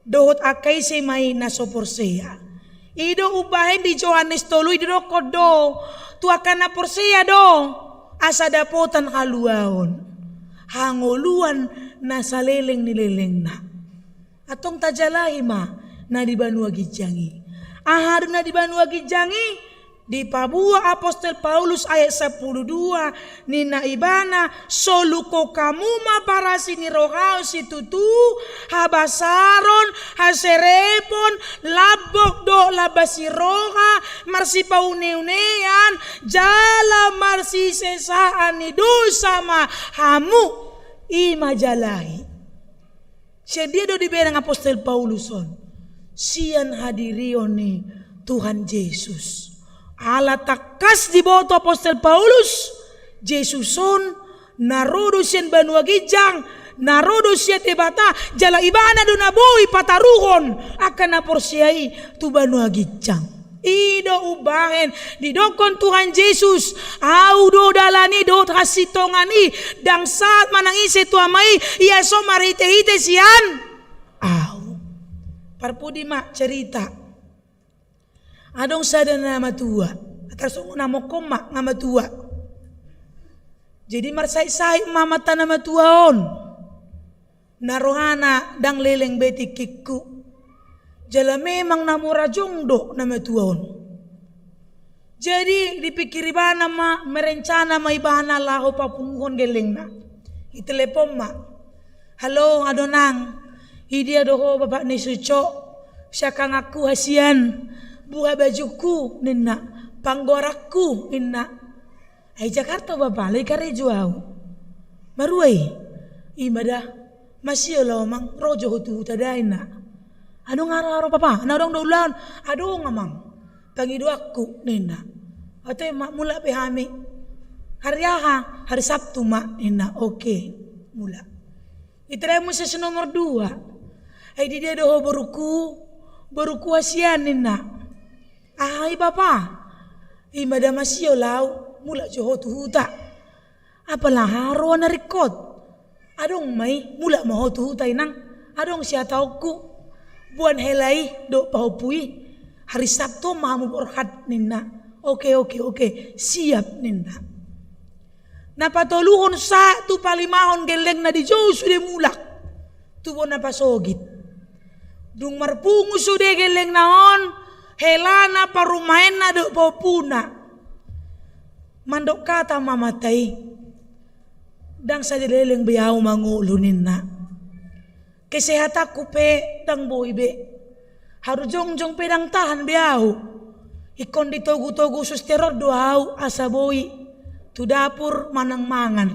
dohot angka ise ma i na so porsea. I do umbahen di Johannes tolu i didokkon do, tu angka na porsea do, asa dapotan haluaon. Hangoluan na saleleng ni lelengna. Antong tajalahi ma na di banua ginjang i. Aha do na di banua ginjang i? Dipaboa apostel Paulus ayat sampulu dua, ninna ibana, solukhon hamu ma parasi ni roha on situtu, habasaron, haserepon, lambok dohot lambas ni roha, marsipauneunean, jala marsisesaan ni dosa ma hamu. I ma jalahi. Sian dia do dibereng apostel Paulus on? Sian hadirion ni Tuhan Jesus. Ala tangkas diboto apostel Paulus, Jesus on na ro do sian banua ginjang, na ro do sian Debata, jala ibana do na boi pataruhon angka na porsea i tu banua ginjang. I do umbahen didokkon Tuhan Jesus, ahu do dalan i dohot hasintongan i, ndang sahat manang ise tu Ama i, ia so marhitehite sian ahu. Parpudi ma cerita. Adong sada na matua, tarsongon na mongkon ma, nga matua. Jadi marsaitsait ma amanta na matua on. Na rohana ndang leleng be tingkingku. Jala memang na mora jongjong do na matua on. Jadi dipikir ibana ma, merencana ma ibana laho papunguhon gellengna. Ditelepon ma. Halo, adong nang. Idia do ho bapak ni si Ucok? Siangkanganku hasian. Buha bajungku ninna. Panggoaranku ninna. Ai Jakarta bapa, laho i karejo ahu. Marua i? I ma da. Masihol ahu amang, ro jo ho tu huta da ninna. Adong haro-haro bapa, na adong do ulaon? Adong amang. Pangidoanku ninna. Ate ma, mulak be hami. Hari aha? Hari Sabtu ma ninna. Oke. Mulak. Ditelepon muse si nomor dua. Ai didia do ho borungku? Borungku hasian ninna. Aha i bapa? I ma da, masihol ahu, mulak jo ho tu huta. Apala aha roha na ringkot? Adong ma i, mulak ma ho tu huta inang. Adong sihataonku. Boan hela i dohot pahompu i. Hari Sabtu ma hamu borhat ninna. Oke, oke, oke. Siap ninna. Na patoluhon sahat tu palimahon gellengna, dijou sude mulak tu bona pasogit. Dung marpungu sude gellengna on, Helana, parumaenna dohot pahompu-Na. Mandok hata ma amanta i, ndang saleleng be ahu mangolu ninna. Kesehatanku pe ndang boi be. Haru jongjong pe ndang tahan be ahu. Ingkon ditogu-togu suster on do ahu asa boi tu dapur manang mangan.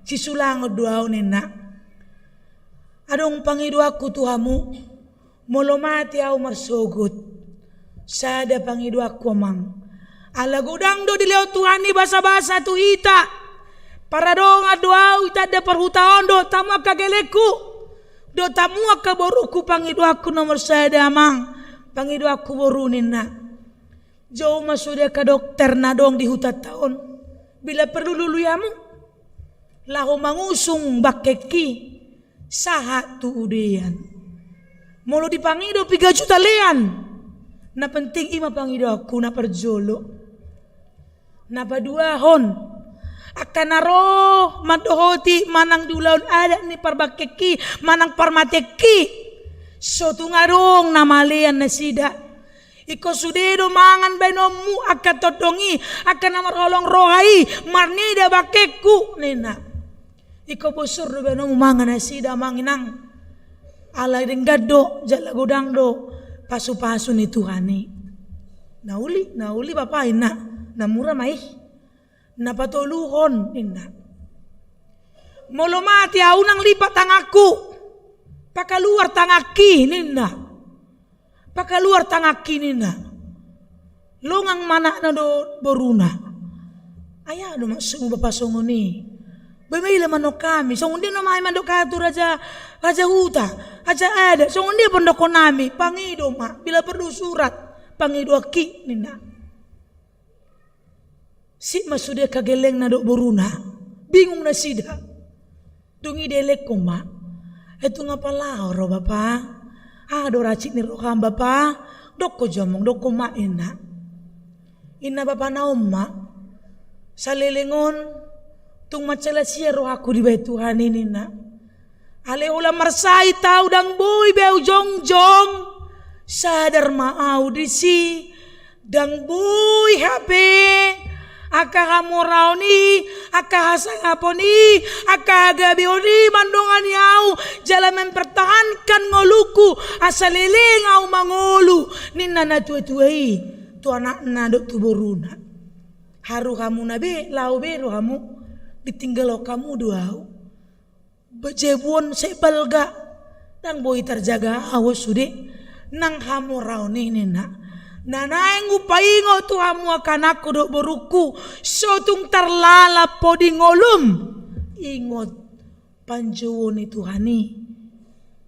Sisulangon do ahu ninna. Adong pangidoanku tu hamu. Molo mate ahu marsogot, sada pangidoanku amang. Ala godang do dilehon Tuhan i basa-basa tu hita. Paradongan do ahu ditanda parhutaon dohot hamu angka gelengku, dohot hamu angka borungku. Pangidoanku nomor sada amang, pangidoanku boru ninna. Jou ma sude angka dokter na adong di hutanta on. Bila perlu lului hamu laho mangusung bangkengki sahat tu udean. Molo dipangido piga juta lean, na penting i ma pangidoanku na parjolo. Na paduahon, angka na ro mandohoti manang di ulaon adat ni parbangkengki manang parmatengki, so tung adong na malean nasida. Ingkon sude do mangan baenonmu angka tondong i, angka na marholong roha i, marnida bangkengku ninna. Ingkon bosur do baenonmu mangan nasida amang inang. Ala denggan do jala godang do pasu-pasu ni Tuhan i. Na uli, na uli bapa inna, na mura ma i. Na patoluhon ninna. Molo mate ahu unang lipat tanganku, pakaluar tanganki ninna. Pakaluar tanganki ninna. Longang ma anakna dohot boruna. Ai aha do maksudmu bapa songon i? Boi ma ila mandok hami, songon dia nama hami mandok hata tu raja, raja huta, raja adat, songon dia pandokhon nami, pangido ma, bila perlu surat pangidoanki ninna. Sip ma sude angka gelengna dohot boruna. Bingung nasida. Dung i dielekhon ma. E tung apa laho ro bapa? Aha do rasik ni roham bapa? Dokkon jo amang, dokkon ma inna. Inna bapana on ma. Saleleng on tung mansai las ia rohangku dibahen Tuhan i ninna. Alai holan marsahit ahu ndang boi be ahu jongjong. Sadar ma ahu disi. Ndang boi hape angka hamoraon i, angka hasangapon i, angka hagabeon i mandongani ahu jala mempertahankan ngolungku asa leleng ahu mangolu ninna na tua-tua i tu anakna dohot tu boruna. Haru hamuna be, laho be do hamu, ditinggalhon hamu do ahu. Bajabuon sai balga, ndang boi tarjaga ahu sude nang hamoraon i ninna. Na naeng hupaingot tu hamu angka anakku dohot borungku, so tung tarlalap ho di ngolum, ingot panjouon ni Tuhan i.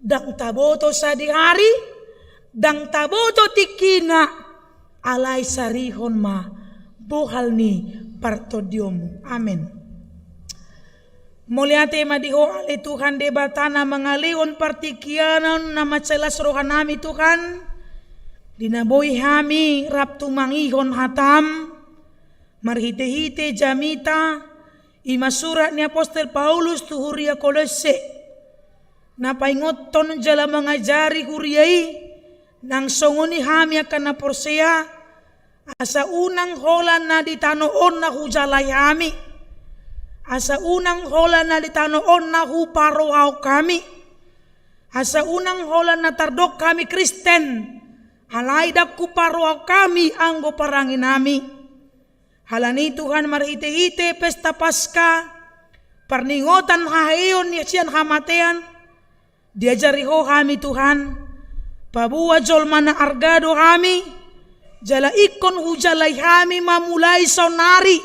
Ndang taboto sadihari, ndang taboto tingkina, alai sarihon ma bohal ni partondionmu. Amen. Mauliate ma di Ho ale Tuhan Debata na mangalehon partingkian on na mansai las rohanami Tuhan, di na boi hami rap tumangihon hatam, marhite-hite jamita, i ma surat ni apostel Paulus tu huria Kolosse. Na paingothon jala mangajari huria i, nang songon i hami angka na porsea, asa unang holan na di tano on na hujalai hami. Asa unang holan na di tano on na huparohahon hami. Asa unang holan na tardok hami Kristen, alai ndang huparohahon hami anggo parangenami. Alani i Tuhan marhite-hite pesta Paska, parningotan haheheon ni sian hamatean, diajari Ho hami Tuhan, paboa jolma na arga do hami, jala ingkon hujalai hami ma mulai saonari,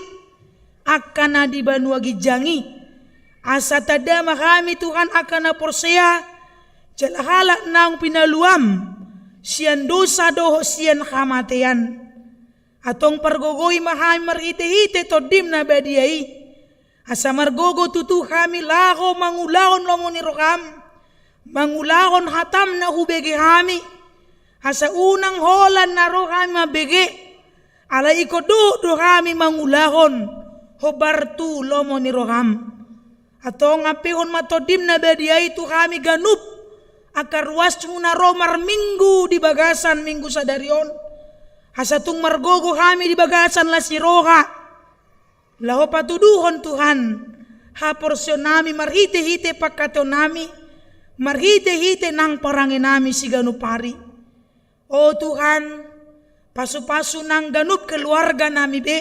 angka na di banua ginjang i, asa tanda ma hami Tuhan angka na porsea, jala halak naung pinaluam, sian dosa dohot sian hamatean. Antong pargogoi ma hami marhite-hite Tondim na badia i. Asa margogo tutu hami laho mangulahon lomo ni roham, mangulahon hatam na hubege hami. Asa unang holan na ro hami mambege, alai ingkon dohot do hami mangulahon hombar tu lomo ni roham. Antong ampehon ma Tondim na badia i tu hami ganup angka ruasmu na ro marminggu di bagasan minggu sadari on. Asa tung margogo hami di bagasan las ni roha, laho patuduhon Tuhan haporseaonnami marhite-hite pangkataionami, marhite-hite nang parangenami siganup ari. O Tuhan, pasu-pasu nang ganup keluarganami be.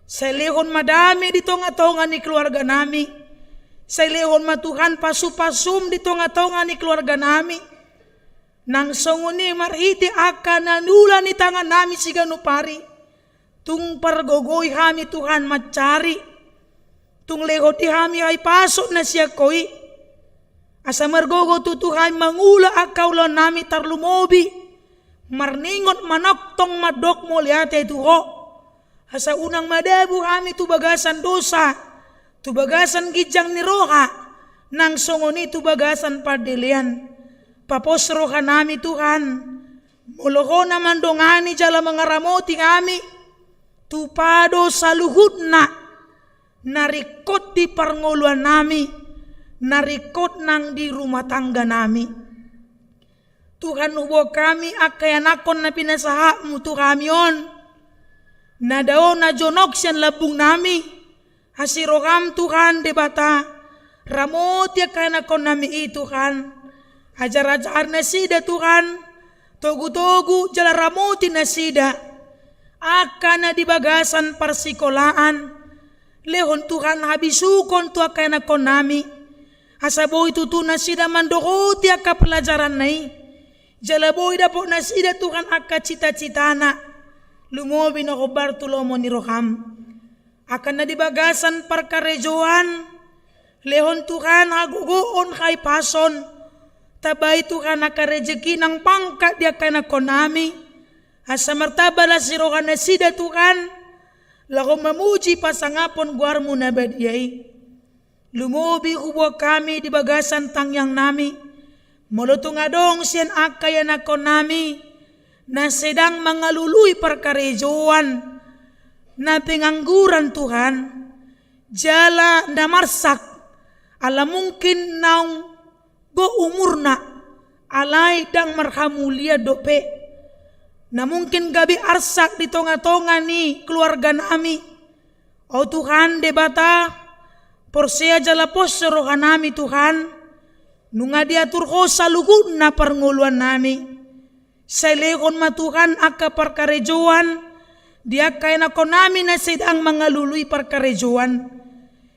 Sai lehon ma dame di tonga-tonga ni keluarganami. Sai lehon ma Tuhan pasu-pasum di tonga-tonga ni keluarganami. Nang songon i marhite angka na niula ni tangannami siganup ari. Tung pargogoi hami Tuhan mansari. Tung lehon di hami hahipason na sian Ho i. Asa margogo tutu hami mangula angka ulaonnami tarlumobi marningot manongtong mandok mauliate tu Ho. Asa unang madabu hami tu bagasan dosa, tu bagasan ginjang ni roha, nang songon i tu bagasan pandelean. Papos rohanami Tuhan, molo Ho na mandongani jala mangaramoti hami, tupa do saluhutna na ringkot di parngoluannami, na ringkot nang di rumah tangganami. Tuhan, huboan hami angka ianakkon na pinasahatmu tu hami on, na dao na jonok sian lambungnami, asi roham Tuhan Debata, ramoti angka ianakkonnami i Tuhan, ajar-ajari nasida Tuhan, togu-togu jala ramoti nasida, angka na di bagasan parsikolaan, lehon Tuhan habisukon tu angka ianakkonnami, asa boi tutu nasida mandohoti angka pelajaranna i. Jala boi dapot nasida Tuhan angka cita-citana. Lumobi na hombar tu lomo ni roham. Angka na di bagasan parkarejoan, lehon Tuhan hagogoon hahipason. Tambai Tuhan angka rejeki nang pangkat di angka ianakkonnami. Asa martamba las ni roha nasida Tuhan. Laho mamuji pasangaphon goarmu na badia i. Lumobi huboan hami di bagasan tangiangnami, molo tung adong sian angka ianakkonnami na sedang mangalului parkarejoan, na pengangguran Tuhan, jala na marsak, ala mungkin naung gok umurna, alai ndang marhamulian dope, na mungkin gabe arsak di tonga-tonga ni keluarganami. O Tuhan Debata, porsea jala pos rohanami Tuhan, nunga diatur Ho saluhutna parngoluannami. Sai lehon ma Tuhan angka parkarejoan di angka ianakkonnami na sedang mangalului parkarejoan.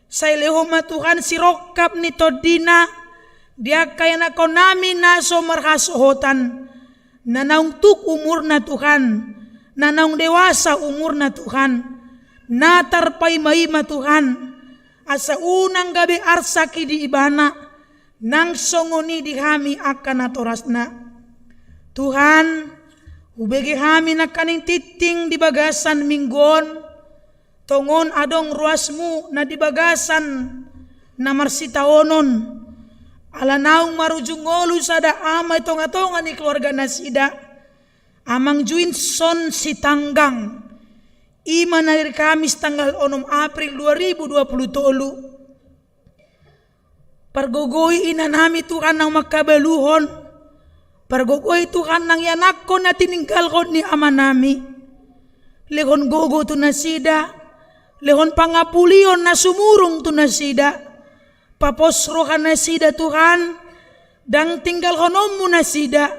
Sai lehon ma Tuhan sirongkap ni tondina di angka ianakkonnami na so marhasohotan, na naung tuk umurna Tuhan, na naung dewasa umurna Tuhan, na tarpaima-ima Tuhan, asa unang gabe arsak i di ibana, nang songon i di hami angka natorasna. Tuhan, hubege hami nangkaning tingting di bagasan minggu on, tongon adong ruasmu na di bagasan na marsitaonon, ala naung marujung ngolu sada ama i tonga-tonga ni keluarga nasida, Amang Juinson Sitanggang, i ma na di Kamis tanggal onom April dua ribu dua puluh tolu. Pargogoi inanami Tuhan naung mangkabaluhon. Pargogoi Tuhan nang ianakkon na tininggalhon ni amanami. Lehon gogo tu nasida, lehon pangampulion na sumurung tu nasida. Papos roha nasida Tuhan, ndang tinggalhononmu nasida,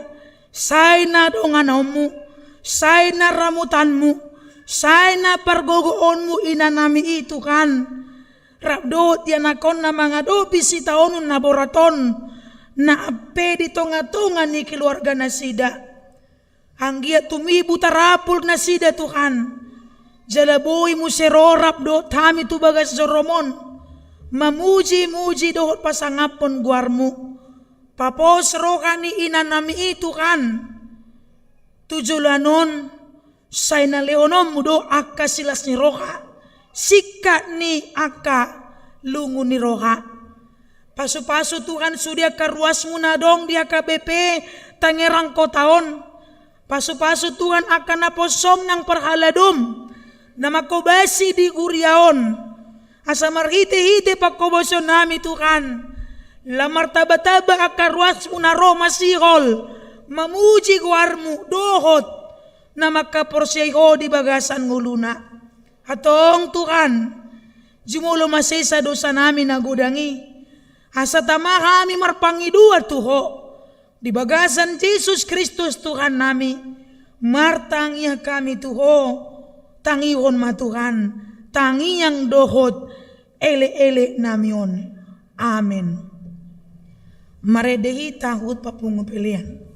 sai na donganonmu, sai na ramutanmu, sai na pargogoonmu inanami i Tuhan. Rap dohot ianakkonna mangadopi sitaonon na borat on, na ampe di tonga-tonga ni keluarga nasida. Anggiat tumibu tarapul nasida Tuhan. Jala boi muse ro rap dohot hami tu bagas jorom on, mamuji-muji dohot pasangaphon goarmu. Papos roha ni inanami i Tuhan. Tu joloan on, sai na lehononmu do angka silas ni roha, singkat ni angka lungu ni roha. Pasu-pasu Tuhan sude angka ruasmu na adong di H K B P Tangerang Kota on. Pasu-pasu Tuhan angka naposom nang parhaladom na mangkobasi di huria on. Asa marhite-hite pangkobasionami Tuhan, lam martamba-tamba angka ruasmu na ro masihol mamuji goarmu dohot na mangkaporseai Ho di bagasan ngoluna. Antong Tuhan, jumolo ma sesa dosanami na godang i, asa tama hami marpangidoan tu Ho di bagasan Jesus Kristus Tuhannami. Martangiang hami tu Ho, tangihon ma Tuhan tangiang dohot elekeleknami on. Amen. Marende hita huhut papungu pelean.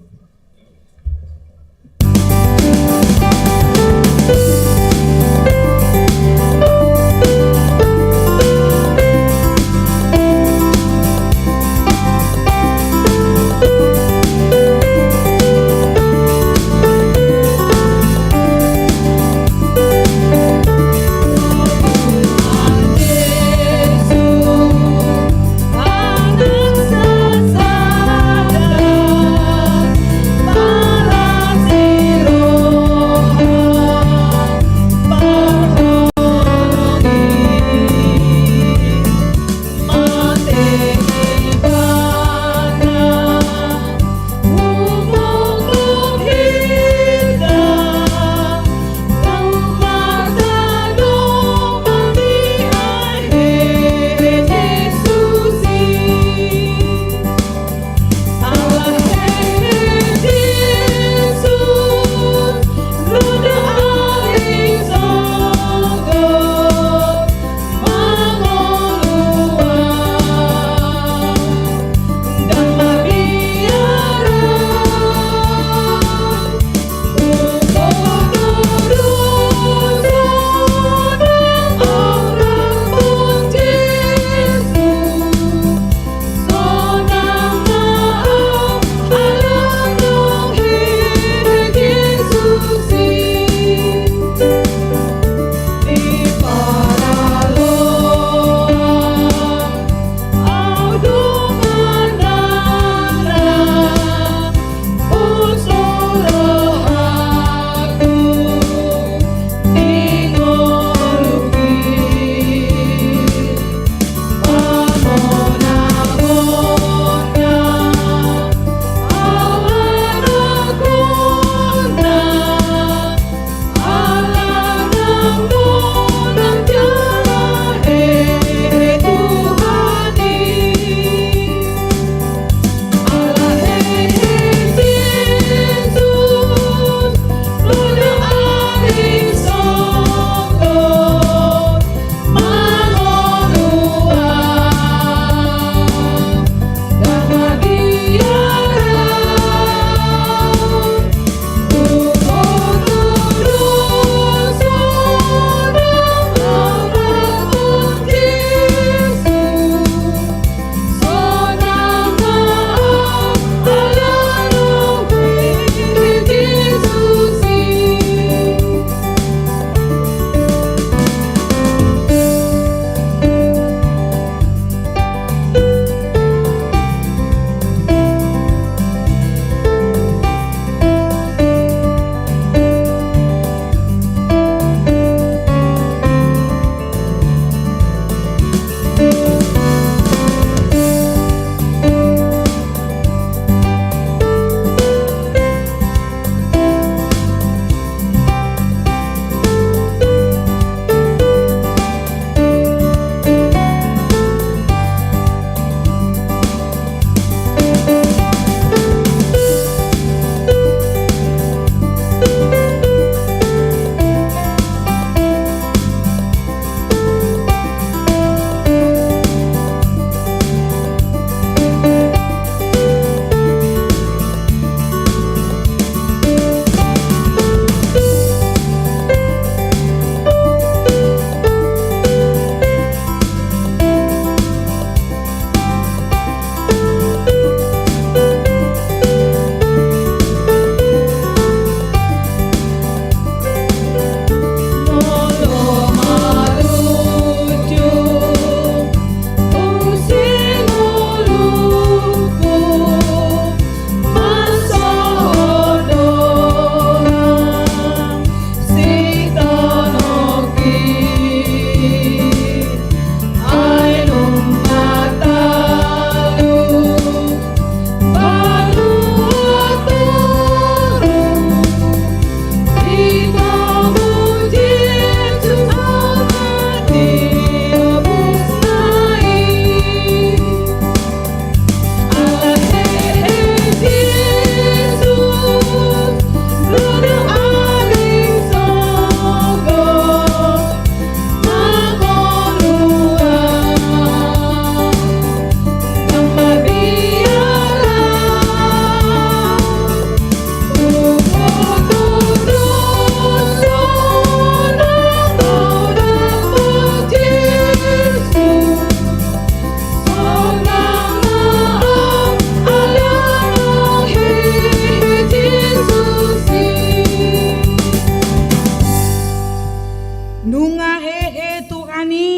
Nunga hehe Tuhan i,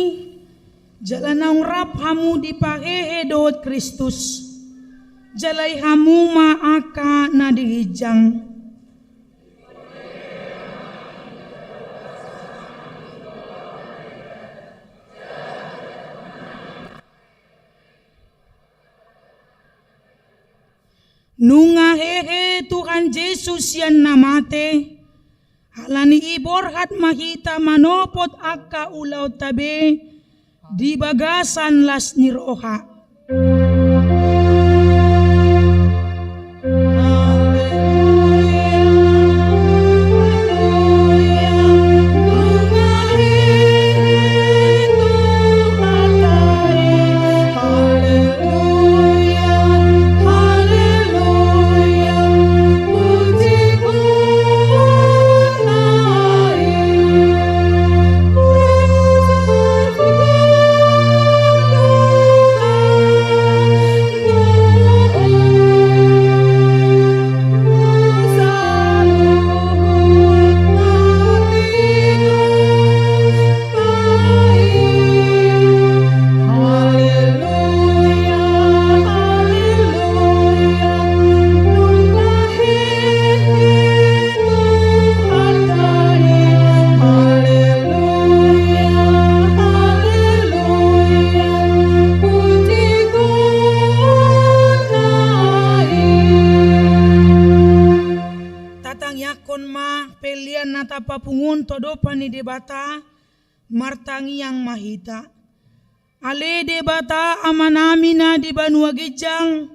jala naung rap hamu dipahehe dohot Kristus, jala i hamu ma angka na di ginjang. Nunga hehe Tuhan Jesus sian na mate, ala ni i borhat ma hita manopot angka ulaonta be di bagasan las ni roha. Tatangiangkon ma pelean na tapapungu on tu adopan ni Debata. Martangiang ma hita. Ale Debata Amanami na di banua ginjang,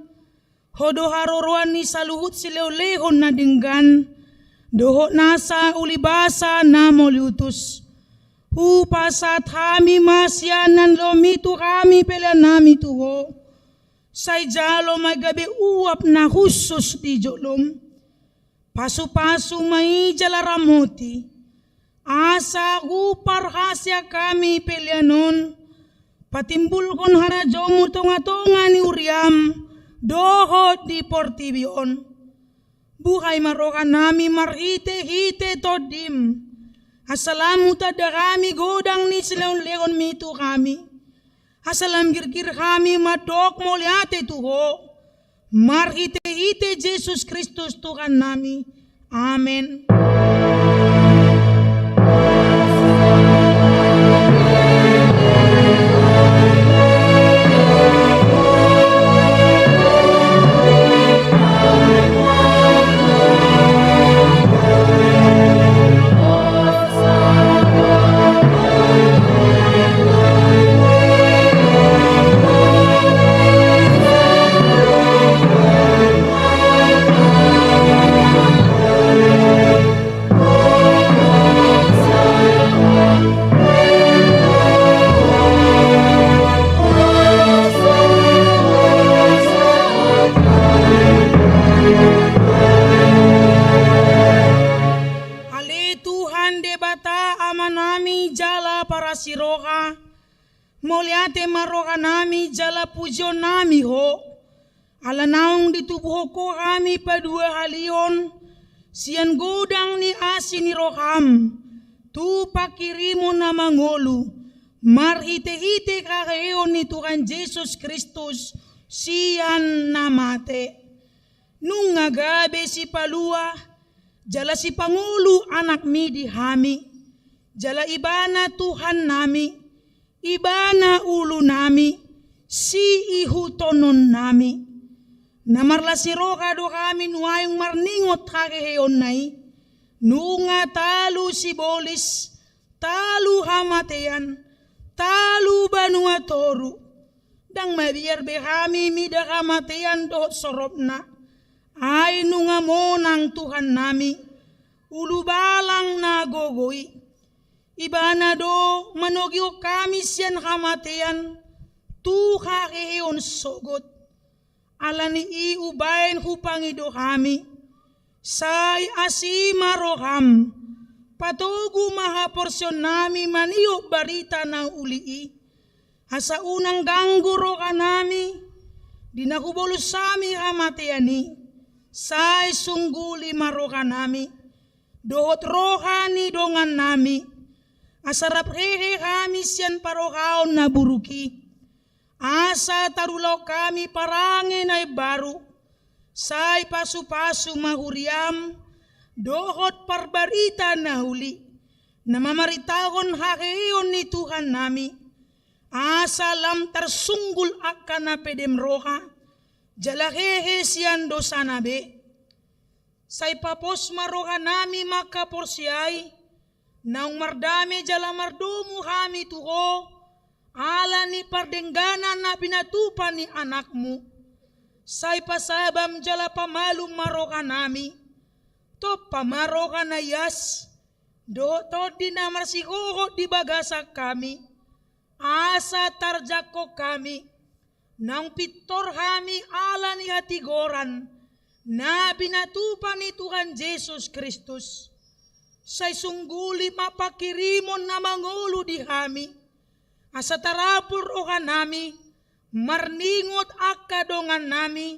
Ho do haroroan ni saluhut silehonlehon na denggan dohot nasa ulibasa na mauliutus. Hupasahat hami ma sian na nilehonmi tu hami peleannami tu Ho. Sai jalo ma i gabe uap na hushus di jolom. Pasupasu ma i jala ramoti, asa huparhaseang hami pelean on patimbulhon harajaonmu tongatonga ni huriam dohot di portibi on. Buhai ma rohanami marhitehite Tondim, asa lam hutanda hami godang ni silehonlehonmi tu hami. Asa lam girgir hami mandok mauliate tu Ho, marhitehite Jesus Kristus Tuhannami. Amen. Ale Tuhan Debata Amanami jala parasiroha, mauliate ma rohanami jala pujionnami Ho, ala naung ditubuhon Ho hami paduahalihon sian godang ni asi ni roham tu panghirimon na mangolu marhitehite haheheon ni Tuhan Jesus Kristus sian na mate. Nunga gabe sipalua jala sipangolu anakmi di hami, jala Ibana Tuhannami, Ibana ulunami, siihuthononnami. Na marlas ni roha do hami nuaeng marningot haheheonna i. Nunga talu sibolis, talu hamatean, talu banua toru. Ndang mabiar be hami mida hamatean dohot soropna. Ai nunga monang Tuhannami, ulubalang na gogo i. Ibana do manogihon hami sian hamatean tu haheheon sogot. Ala ni i umbahen hupangido hami, sai asi ma roham, patogu ma haporseaonnami manihot barita na uli i. Asa unang ganggu rohanami di na hubolus hami hamatean i, sai sungguli ma rohanami dohot roha ni dongannami, Asa rap hehe hami sian parrohaon na buruk i, asa tarulahon hami parange na imbaru, sai pasupasu ma huriam dohot parbarita na uli, na mamaritahon haheheon ni Tuhannami, asa lam tarsunggul angka na pedem roha jala hehe sian dosana be. Sai papos ma rohanami mangkaporseai, naung mardame jala mardomu hami tu Ho, ala ni pardengganan na pinatupa ni Anakmu. Sai pasabam jala pamalum ma rohanami, tompa ma roha na ias dohot Tondi na marsihohot di bagasan hami, asa tarjangkon hami, naung pintor hami ala ni hatigoran na pinatupa ni Tuhan Jesus Kristus. Sai sungguli ma pangkirimon na mangolu di hami, asa tarapul rohanami marningot angka dongannami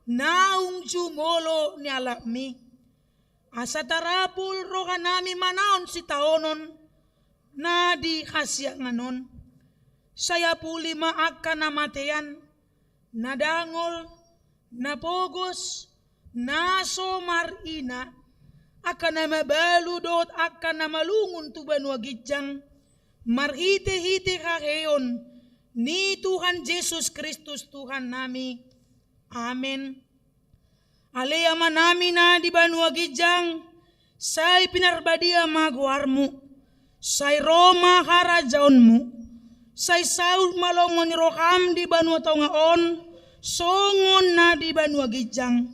naung jumolo nialapmi. Asa tarapul rohanami manaon sitaonon na di hasiangan on. Sai apuli ma angka na matean, na dangol, na pogos, na so marina, angka na mabalu dohot angka na malungun tu banua ginjang, marhitehite haheheon ni Tuhan Jesus Kristus Tuhannami. Amen. Ale Amanami na di banua ginjang, sai pinarbadia ma goarmu. Sai ro ma harajaonmu. Sai saut ma lomo ni roham di banua tonga on, songon na di banua ginjang.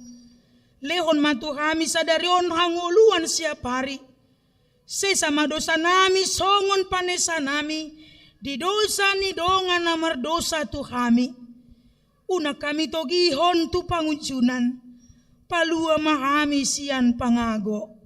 Lehon ma tu hami sadari on hangoluan siapari. Sesa ma dosanami songon panesanami di dosa ni dongan na mardosa tu hami. Unang hami togihon tu pangunjunan, palua ma hami sian pangago.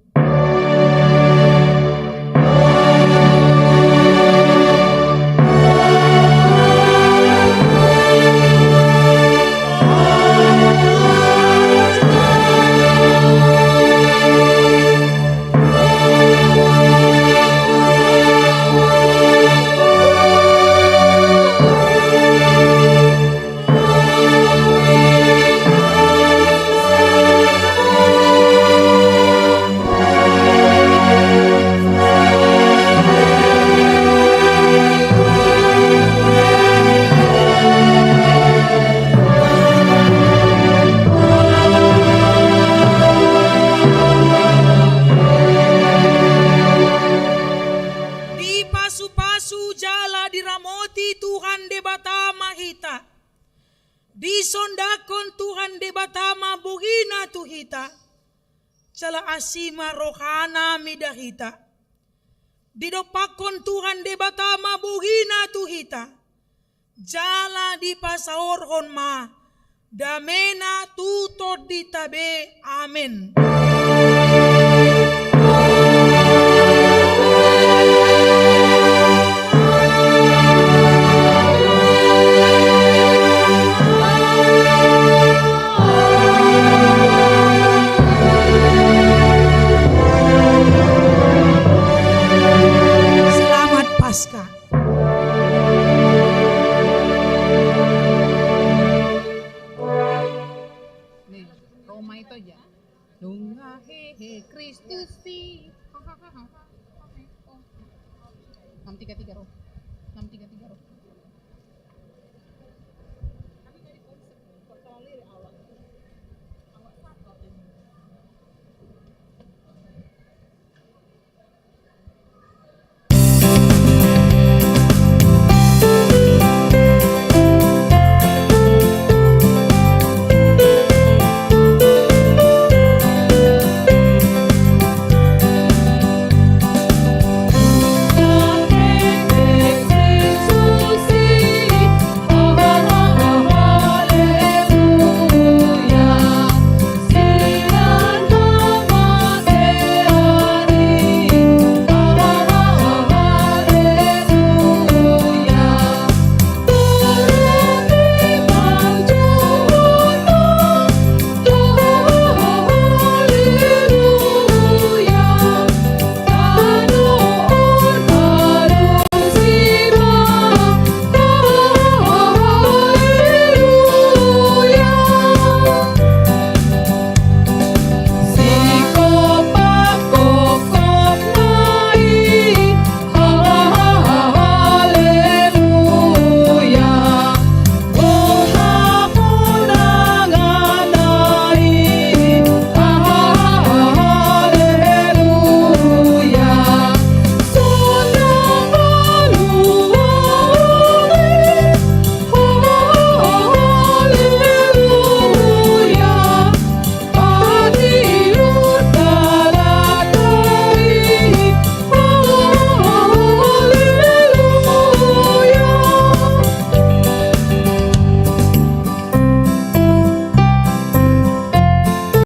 Dipasupasu jala diramoti Tuhan Debata ma hita. Disondangkon Tuhan Debata ma bogina tu hita. Jala asi ma rohana mida hita. Didompakkon Tuhan Debata ma bogina tu hita. Jala dipasaorhon ma damena tu tondinta be. Amen. Selamat Paskah. Nih, Roma itu aja. Nunga hehe Kristus i. Enam tiga tiga, Rom. Enam tiga tiga, Rom.